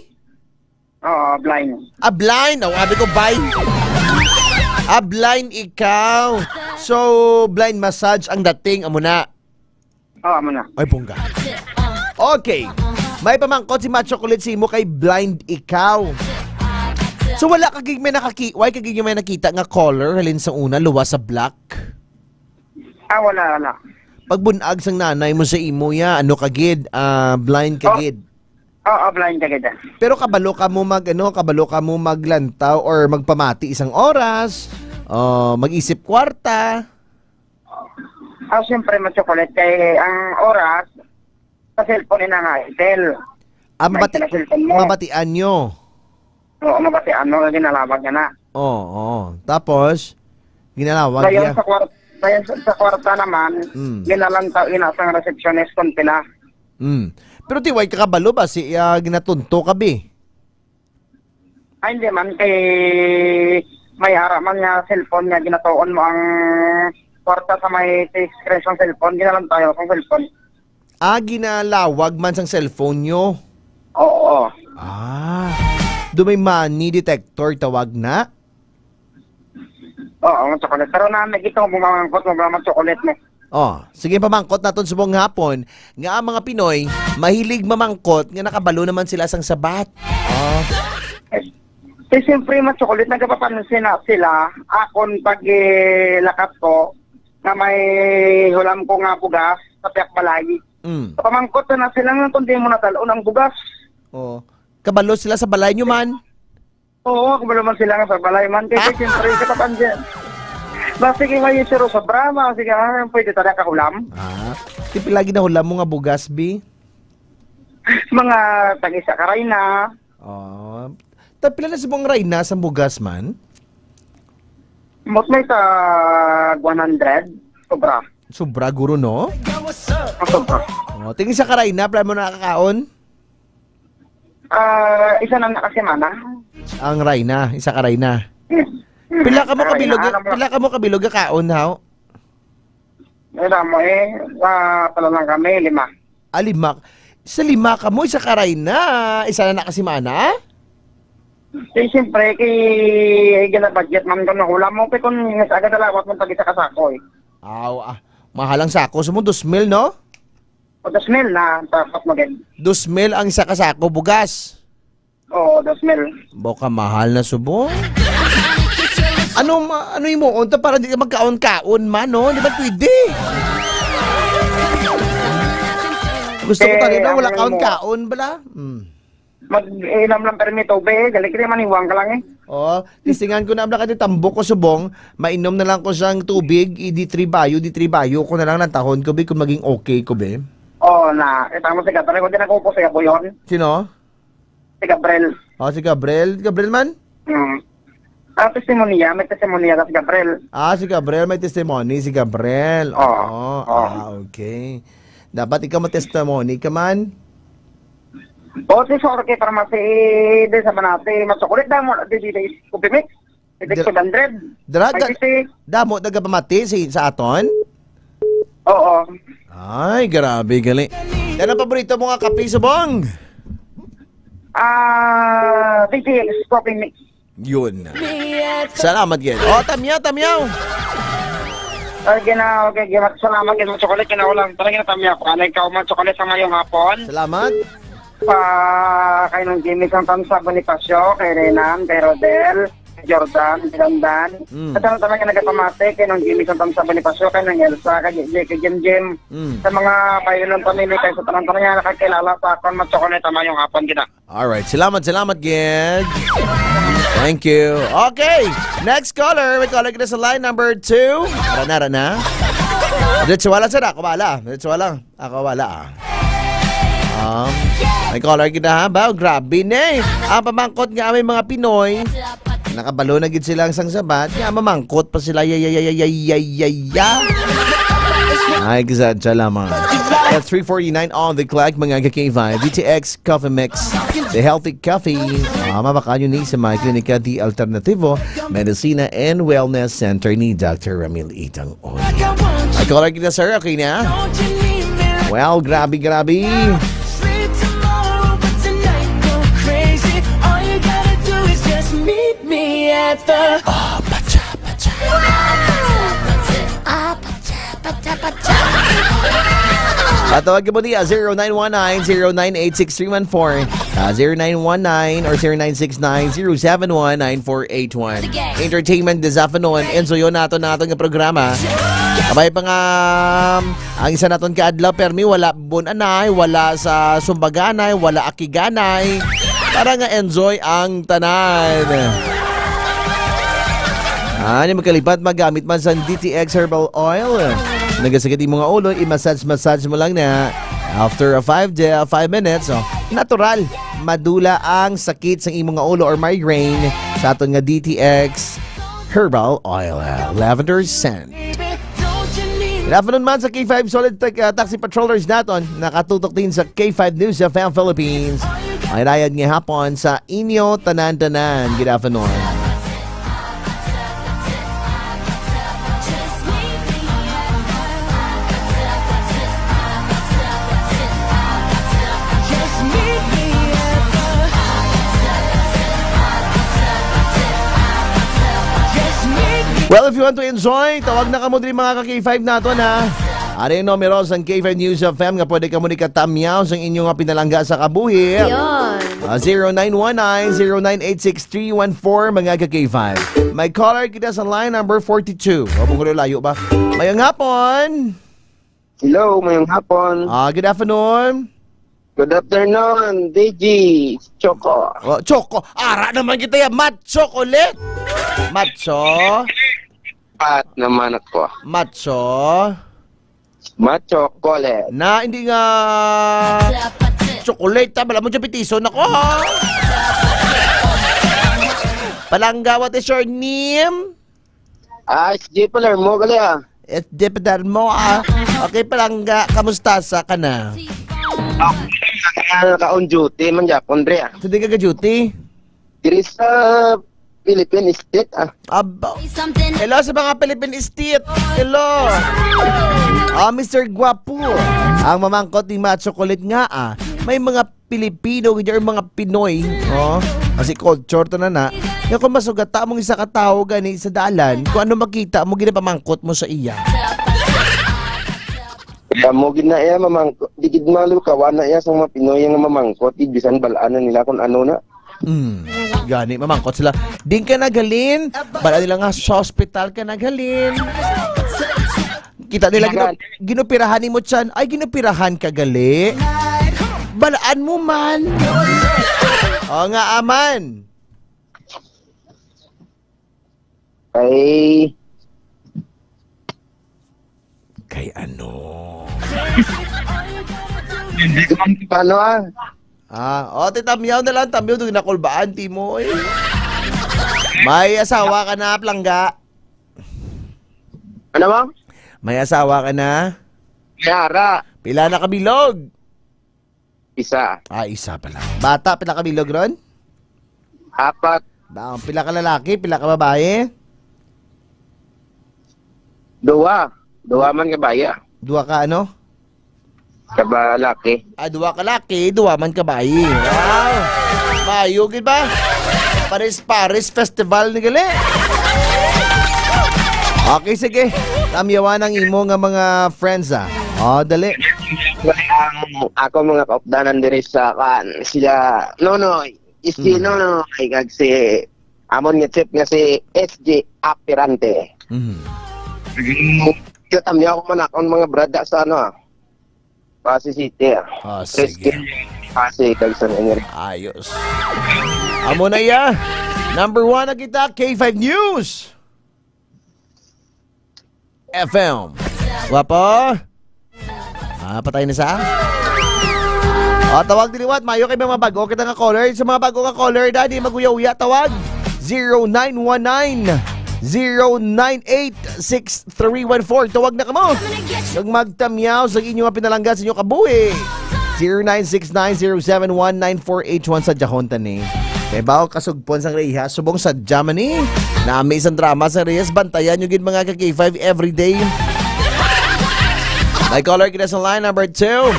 Oo, blind. Ah, blind. Oh, abi ko, by. Ah, blind ikaw. So, blind massage ang dating, amo na. Oo, amo na. Ay, bongga. Okay. May pamangkot si Ma Chocolate sa imo kay blind ikaw. So, wala ka gig may nakaki-, why ka gig may nakita nga color halin sa una, luwas sa black? Ah, wala, wala. Pagbunag sang nanay mo sa imo ya, ano ka gid, ah, blind ka Oh. gid. Oo, blind ka gid, ah. Pero kabalo ka mo mag, ano, kabalo ka mo maglantaw or magpamati isang oras, o mag-isip kwarta? Ah, siyempre, Ma Chocolate, kay ang oras, sa cellphone ina nga, Itel. Ah, May mabati-, cellphone mo. mabatian nyo? Oo, mabatian mo, ginalawag niya na. Oo, oo. Tapos, ginalawag Dayon niya. sa kwar-, dayon sa, sa kwarta naman, Mm. ginalantaw ina sang receptionist kung pila. Mm. Pero ti, way ka kabalo ba si, ah, ginatunto ka, bi? Ay, hindi man. Kay may ara man nga cellphone nga ginatuon mo ang kwarta sa may screen sang cellphone, ginalantaw sang cellphone. Ah, ginalawag man sang cellphone nyo? Oo. Ah. Do may money detector tawag na? Oo, Ma Chocolate. Pero na, nakita ko bumangkot mo, Ma Chocolate mo. Oh, sige, pamangkot naton subong hapon nga ang mga Pinoy mahilig mamangkot nga nakabalo naman sila sang sabat. Oh. Eh, siyempre, Ma Chocolate, nagapapansin na sila akon pag, eh, lakat ko nga may hulam ko nga bugas sa piyak balay. Mm. Pamangkot na, na sila nga kung di mo natalon ang bugas. Oh. Kabalo sila sa balay nyo man? Oo, ako ba naman sila nga sa balay man. Kaya Ah? siyempre, sa kapansin. Ba, sige, may isuro sa brama. Sige, ah, pwede talaga kahulam. Ah, ti pila ginahulam mo nga bugas, bi? Mga tag-isa ka rayna. Oh. Ta pila na subong rayna sang bugas man? Mot may tag one hundred. Sobra. Sobra, guro, no? Ang sobra. Oh, tingin sa karayna, pila mo nakakaon? Ah, isa na nakasimana. Ang rayna, isa ka rayna. Hmm. Pila ka mo Rayna, kabilog, alam mo. pila ka mo kabilog ka kaon, haw? Wala mo eh. Ah, pala lang kami, lima. Ah, lima. Sa lima ka mo, isa ka rayna, isa na nakasimana? Eh, siyempre, kay gina-budget man ko na hula mo, kay kung sa aga dalawat mo pag isa ka sako eh. Aw, ah, mahal ang sako. Sa mo, dos mil, no? O, dos mil na, tapos mo din. Dos mil ang isa ka sako, bugas. Oo, dos mil. Boka mahal na subong. Ano ma-, ano imo unta para di ka magkaon-kaon man, no? Di ba pwede? Gusto ko Eh, tayo na ang wala mo. kaon-kaon bala. Hmm. Mag-inom lang permi tubig, galing kini maniwang ka lang eh. Oh, testingan ko na bala kay tambok ko subong, mainom na lang ko sang tubig, i di three bayo, di three bayo ko na lang nantahon ko bi kung maging okay ko bi. Oo na, kita mo si Gabriel, kung di nagkupo si Gabuyon. Sino? Si Gabriel. Oh, si Gabriel. Gabriel man? Hmm. Ah, testimonya, may testimonya si Gabriel. Ah, si Gabriel, may testimony si Gabriel. Oo, Oo, oo. Ah, okay. Dapat ikaw may testimony ka man? O, si Jorge Farmacy, di sa Manati, machocolate na mo, di, di, di, Coffee Mix, di, Dra-, two hundred. Dra-, Ay, da-, di, si damo nagapamati si, sa aton? Oo. Ay, grabe, gali. Yan ang paborito mo nga kape, Subong? Ah, D T X Coffee Mix. Yun. Salamat, gid. Oh, tamyaw, tamyaw. Ay, gina-, okay, gina-, salamat, gina-, chocolate, kinaulang. Talaga na tamyaw ko. Ano ikaw man, chocolate sa ngayong hapon? Salamat. Pa, kay Nong Jimmy Santansa Bonifacio, kay Renan, kay Rodel, kay Jordan, kay Dandan. Mm. At ano talaga nagapamati kay Nong Jimmy Santansa Bonifacio, kay Nong Elsa, kay J J, kay Jim Jim. Mm. Sa mga bayo ng pamilya, kay sa tanan-tanan nga nakakilala sa akon, ma-chocolate ang ngayong hapon, gina. Alright. Salamat, salamat, Gid. Thank you. Okay. Next caller. May caller kita sa line number two. Ara na, ara na. Diretso wala, sir. Ako wala. Diretso wala. Ako wala, ah. Um, may caller kita, ha? Ba, grabe ni. Ang pamangkot nga may mga Pinoy. Nakabalo na gid sila sang sabat. Nga mamangkot pa sila. Ya, ya, ya, ya, ya, ya, ya, ya. Ay, gizadya lamang. That's three forty-nine on the clock, mga ka-K five. D T X Coffee Mix, the healthy coffee. Ah, mabakal yun ni sa mga klinika di alternativo, medicina and wellness center ni Doctor Ramil Itang Oy. Ay, caller kita, sir. Okay na? Well, grabe, grabe. Ah, patsa, patsa. Ah, patsa, patsa, patsa. Patawag mo niya, zero nine one nine, zero nine eight six three one four, ah, zero nine one nine or zero nine six nine, zero seven one, nine four eight one. Sige. Entertainment this afternoon. Enjoy nato, nato nga programa. Abay pa nga, um, ang isa naton ka adlaw, permi, wala Bun-anay, wala sa Sumbaganay, wala Akiganay. Para nga enjoy ang tanan. Ani, magkalipat, magamit man sa D T X Herbal Oil. Nagasakit imong ulo, i-massage-massage mo lang na. After a five day, five minutes, oh, natural. Madula ang sakit sa imong ulo or migraine sa aton nga D T X Herbal Oil, ah, lavender scent. Good afternoon man sa K five Solid Tech, ah, Taxi Patrollers naton. Nakatutok din sa K five News F M Philippines. Ay rayad nga hapon sa inyo tanan-tanan. Good afternoon. Well, if you want to enjoy, tawag na kamo diri, mga ka-K five naton, ha. Ari ang numero sang K five News F M nga pwede kamo ni katamyaw sang inyo nga pinalangga sa kabuhi. Yun. Ah, zero nine one nine, zero nine eight six three one four, mga ka-K five. May caller kita sa line number forty-two. O, kung layo ba? Mayang hapon. Hello, mayang hapon. Ah, good afternoon. Good afternoon, D J Choco. Oh, Choco. Ara naman kita ya, Mat Chocolate. Macho. Pat naman ako. Macho. Mat Chocolate. Na, hindi nga chocolate, ha? Bala mo dyan, pitison ako, ha? Palangga, what is your name? Ah, S J Palermo, gali, ah. S J Palermo, ah. Okay, Palangga, kamusta sa ka na? Ako, naka-on duty man gyapon, dre, ah. Sa di ka ga-duty? Diri sa Philippine State, ah. Aba. Hello sa mga Philippine State. Hello. Ah, Mister Guapo. Ang mamangkot ni Macho Kulit nga, ah. May mga Pilipino, gid, or mga Pinoy, oh, kasi culture to na na, nga kung masugata mong isa ka tawo gani sa dalan, kung ano makita mo, ginapamangkot mo sa iya. Kamo gid na iya mamangkot, di gid malukawan na iya sang mga Pinoy nga mamangkot, di bisan bal-an na nila kung ano na. Mm. Gani, mamangkot sila. Din ka naghalin? Bal-an nila nga sa hospital ka naghalin. Kita nila, ginu-, ginupirahan nimo tiyan. Ay, ginupirahan ka gali. Balaan mo man. O nga, aman. Ay. Kay ano? Hindi ko man paano, ah. Ah, o, ti tamyaw na lang, tamyaw, doon nakulbaan, ti mo, eh. May asawa ka na, Plangga? Ano, ma'am? May asawa ka na? Yara. Pila na ka bilog? Isa. Ah, isa pa lang. Bata, pila ka bilog ron? Apat. Ba, pila ka lalaki, pila ka babae? Duwa. Duwa man ka baya. Duwa ka ano? Ka lalaki. Ah, duwa ka laki, duwa man ka bayi. Wow! Mayo gid ba? Paris-Paris Festival ni gali. Okay, sige. Tamyawan ang imo nga mga friends, ah. Oh, dali. Ang ako mga kaupdanan diri sa, kan, sila Nonoy, si Hmm. Nonoy, kag si amon nga chef nga si S J Apirante. Mhm. Cute, tamyaw ko man akong mga brada sa ano, ah, Passi City, ah. Ah, sige. Passi, kag sa Nangiri. Ayos. Amo na ya. Number one na kita, K five News. F M. Guwapo. Ah, patay na sa? O, tawag diliwat. Mayo kay mga bago kita nga caller. Sa mga bago nga caller, dali, mag-uya-uya, tawag. Zero nine one nine, zero nine eight, six three one four. Tawag na kamo. Kag magtamyaw sa inyo nga pinalangga sa inyo kabuhi. Zero nine six nine zero seven one nine four eight one sa Jahon tani. Kay bao kasugpon sang reha, subong sa Germany. Nami isang drama sa Reyes, bantayan nyo gid mga ka K five everyday. May caller kita sa line number two.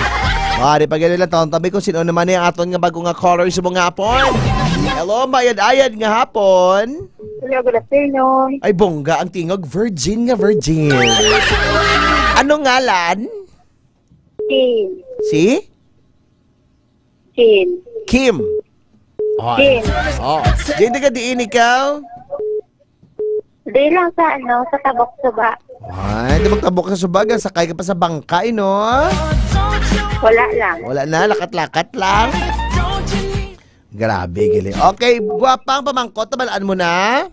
Ah, di pa gid nila tabi kung sino naman ni aton nga bago nga caller sa mga hapon. Hello, mayad-ayad nga hapon. Hello, good afternoon. Ay, bongga ang tingog. Virgin nga virgin. Ano ngalan? Kim. Si? Kim. Kim. Oh, Kim. Oh. Jane, taga diin ikaw? Di lang sa, ano, sa Tabok Suba. Ay, di magtabok sa Suba, sakay ka pa sa bangkay, no? Wala lang. Wala na, lakat-lakat lang. Grabe, gali. Okay, gwapa ang pamangkot, nabalaan mo na?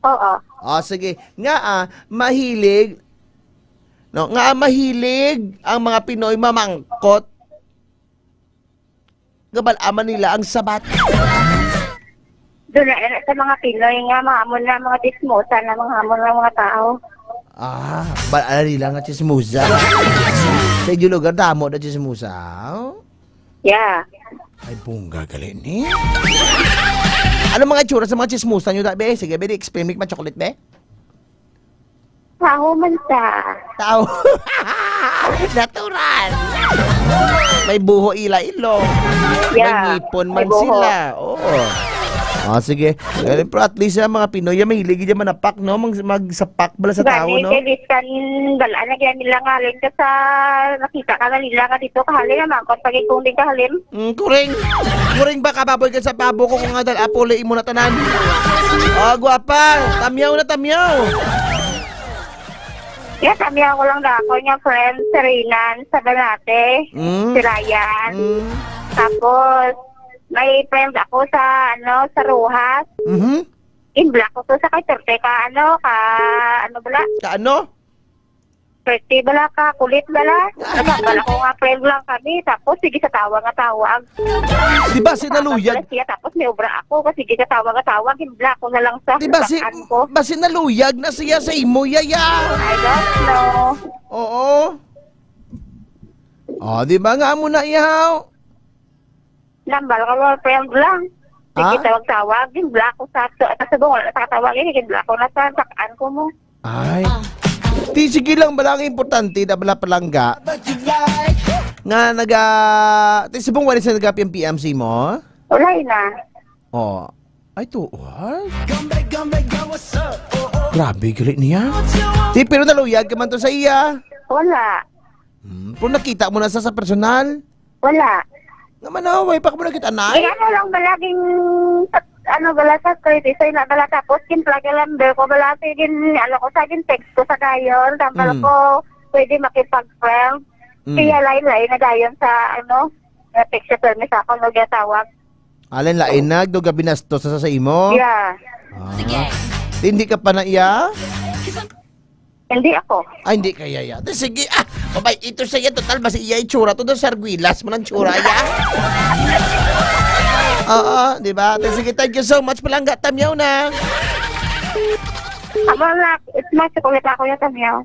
Oo. Oh, sige. Nga, ah, mahilig, no, nga mahilig ang mga Pinoy mamangkot. Nga bal-aman nila ang sabat. Doon na, eh, sa mga Pinoy nga, mga amo na, mga chismosa na, mga amo na, mga tao. Ah, bal-aman nila nga chismosa. Sa inyo lugar, damo na chismosa. Oh? Yeah. Ay, bongga gali ni. Ano mga itsura sa mga chismosa nyo, da, be? Sige, be, explain me, ma-chocolate, be? Tao man sa. Tao. Natural. May buho ila ilong. Yeah, may ngipon man sila. Oo. Ah, sige. Well, pero at least, ah, mga Pinoy, ah, mahilig gid manapak, no? Mag-, magsapak bala sa tao, no? Gani, kay bisan, balaan na gid nila nga, alin ka sa, nakita ka na nila nga dito, kahalin na, mangkot, pag ikong din kahalin. Mm, kuring. Kuring ba, kababoy ka sa pabo ko, kung nga dal-, apuli, imo na tanan. Oh, gwapa. Tamyaw na, tamyaw. Yes, kami ako lang dako niya, friend, si Renan sa Banate, Mm. si Ryan. Mm. Tapos, may friend ako sa, ano, sa Rojas. Mhm. In black ko to sa kay Turte ka, ano, ka, ano bala? Ka ano? Turte bala ka, kulit bala. Ano, bala ko nga friend lang kami. Tapos, sige sa tawag nga tawag. Di ba si Naluyag? Siya, tapos may obra ako. Kasi di ka tawag nga tawag, in black ko na lang sa Di ba si, basakan ko. Ba si Naluyag na siya sa imo, yaya? I don't know. Oo. Oh, di ba nga mo na ihaw? Nambal ka mo, friend lang. Sige, Ah? tawag-tawag, in black ko sa, sa, sa subong, wala na sa katawag, eh, in black ko na sa, sakaan ko mo. Ay. Di, sige lang, bala ang importante, da bala palangga. Nga naga, di, subong wala sa nag-P M P M C mo? Wala na. Oh. Ay, to, what? Grabe, gali niya. Di, pero naluyag ka man to sa iya. Wala. Hmm, pero nakita mo na sa, sa personal? Wala. Nga manaway, pa ka mo nakita, nay? Eh, ano lang ba laging, ano bala sa street, isa na bala tapos, yung plug number ko bala, sige, ano ko sa, yung text ko sa dayon, tambal Mm. ko, pwede makipag-friend. Mm. Siya lain-lain na dayon sa, ano, na text sa permi sa ako, no, gatawag. Alin lain na, do gabi nastos sa, sa imo? Yeah. Ah. Hindi ka pa na iya? Hindi ako. Ay, hindi kaya yan. Di, sige, ah, babay, ito sa iya, total, basi iya itsura to, do sargwilas mo ng tsura, ya. Oo, di ba? Ate, sige, thank you so much. Palangga, tamyaw na. Aba na, it's my chocolate ako yung tamyaw.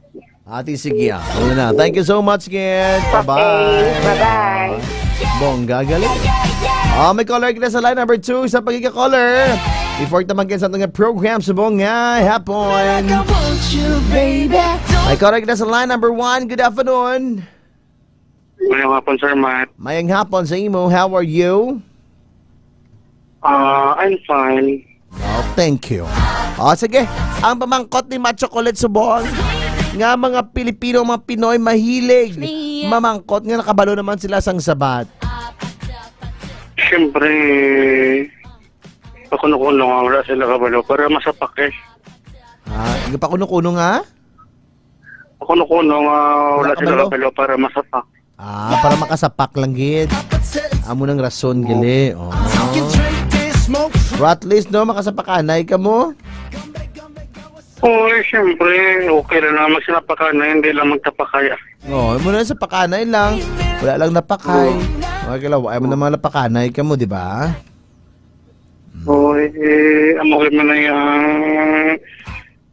Ate, sige, ah. Una na. Thank you so much, kid. Bye-bye. Okay, bye-bye. Bongga, galing. Ah, may caller kita sa line number two sa pagkika-caller. Before taman kayo sa ating program sa Bongga Hapon. May caller kita sa line number one. Good afternoon. Mayong hapon, Sir Matt. Mayang hapon sa imo. How are you? Uh, I'm fine. Oh, thank you. Oh, sige. Ang pamangkot ni Macho Colette Subong nga mga Pilipino, mga Pinoy mahilig mamangkot nga nakabalo naman sila sang sabat. Siyempre, pakuno-kuno nga wala sila kabalo para masapak eh. Ah, pakuno-kuno nga? Pakuno-kuno nga wala Wala sila kabalo? kabalo para masapak. Ah, para makasapak lang gid. Amo nang rason gali. Oh. Pero at least no, makasapakanay ka mo. Oo, eh, siyempre, okay lang naman sila pakana, hindi lang magtapakaya. Oh, mo na sa pakanay lang. Wala lang napakay. Okay lang, wala mo naman napakanay ka mo, di ba? Oo, eh, amo rin man ay ang,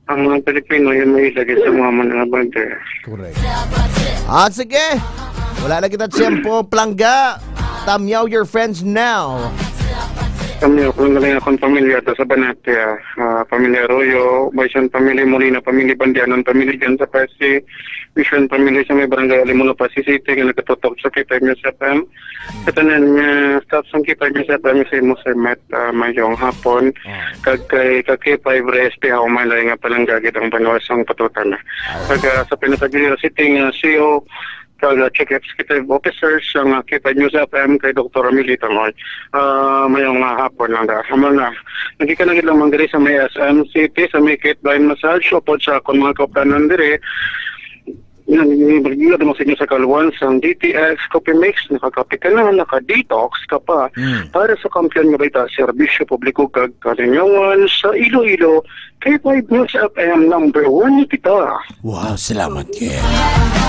ang mga Pilipino, yun may ilagay sa mga mga bagay. Correct. Ah, sige. Wala na kita tiyempo. Plangga. Tamyaw your friends now. Kami, ako lang galing akong pamilya to sa Banatia. Ah, pamilya Arroyo, Baisan family, Molina family, Bandianan family dyan sa Pasi, Vision family sa may barangay Alimuno, Pasi City, nga nagkatutok sa K five News F M. Sa tanan nga staff sa K five News F M, sa imo, Sir Matt, ah, mayong hapon. Kag kay, kag K five Reyes P. Haumalay nga palanggagit ang banwa sang patutan. Kag ah, sa Pinatagilira City nga C E O, kag ah, Chief Executive Officer sang ah, K five News F M kay Doktor Ramil Itangoy. Ah, mayong ah, hapon lang da. Amo na. Nagkikanagilaman diri sa may S M City, sa may Kate Blind Massage, upod sa akong mga kaupanan diri. Nagigilad mo sa inyo sa kalwan sang D T X Coffee Mix, nakakape ka na, naka-detox ka pa. Mm. Para sa kampiyon nga balita, serbisyo publiko kag kalingawan sa Iloilo, K five News F M number one kita. Wow, salamat, kid.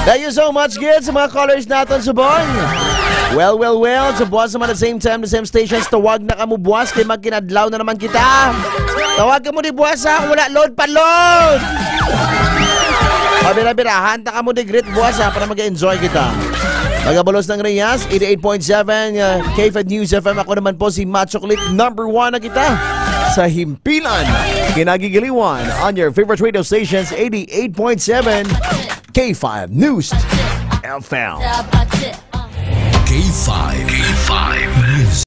Thank you so much, kid, sa mga callers natin, Subong. Well, well, well. Sa buwas naman at same time, the same stations, tawag na kamo buwas, kay magkinadlaw na naman kita. Tawag kamo di buwas, ha? Kung wala load, pa-load! Pabira-birahan ta kamo di great buwas, ha? Para mag-enjoy kita. Magabalos ng Reyes, eighty-eight point seven, uh, K five News F M. Ako naman po si Macho Click, number one na kita sa Himpilan. Kinagigiliwan on your favorite radio stations, eighty-eight point seven K five News F M. K five. K five News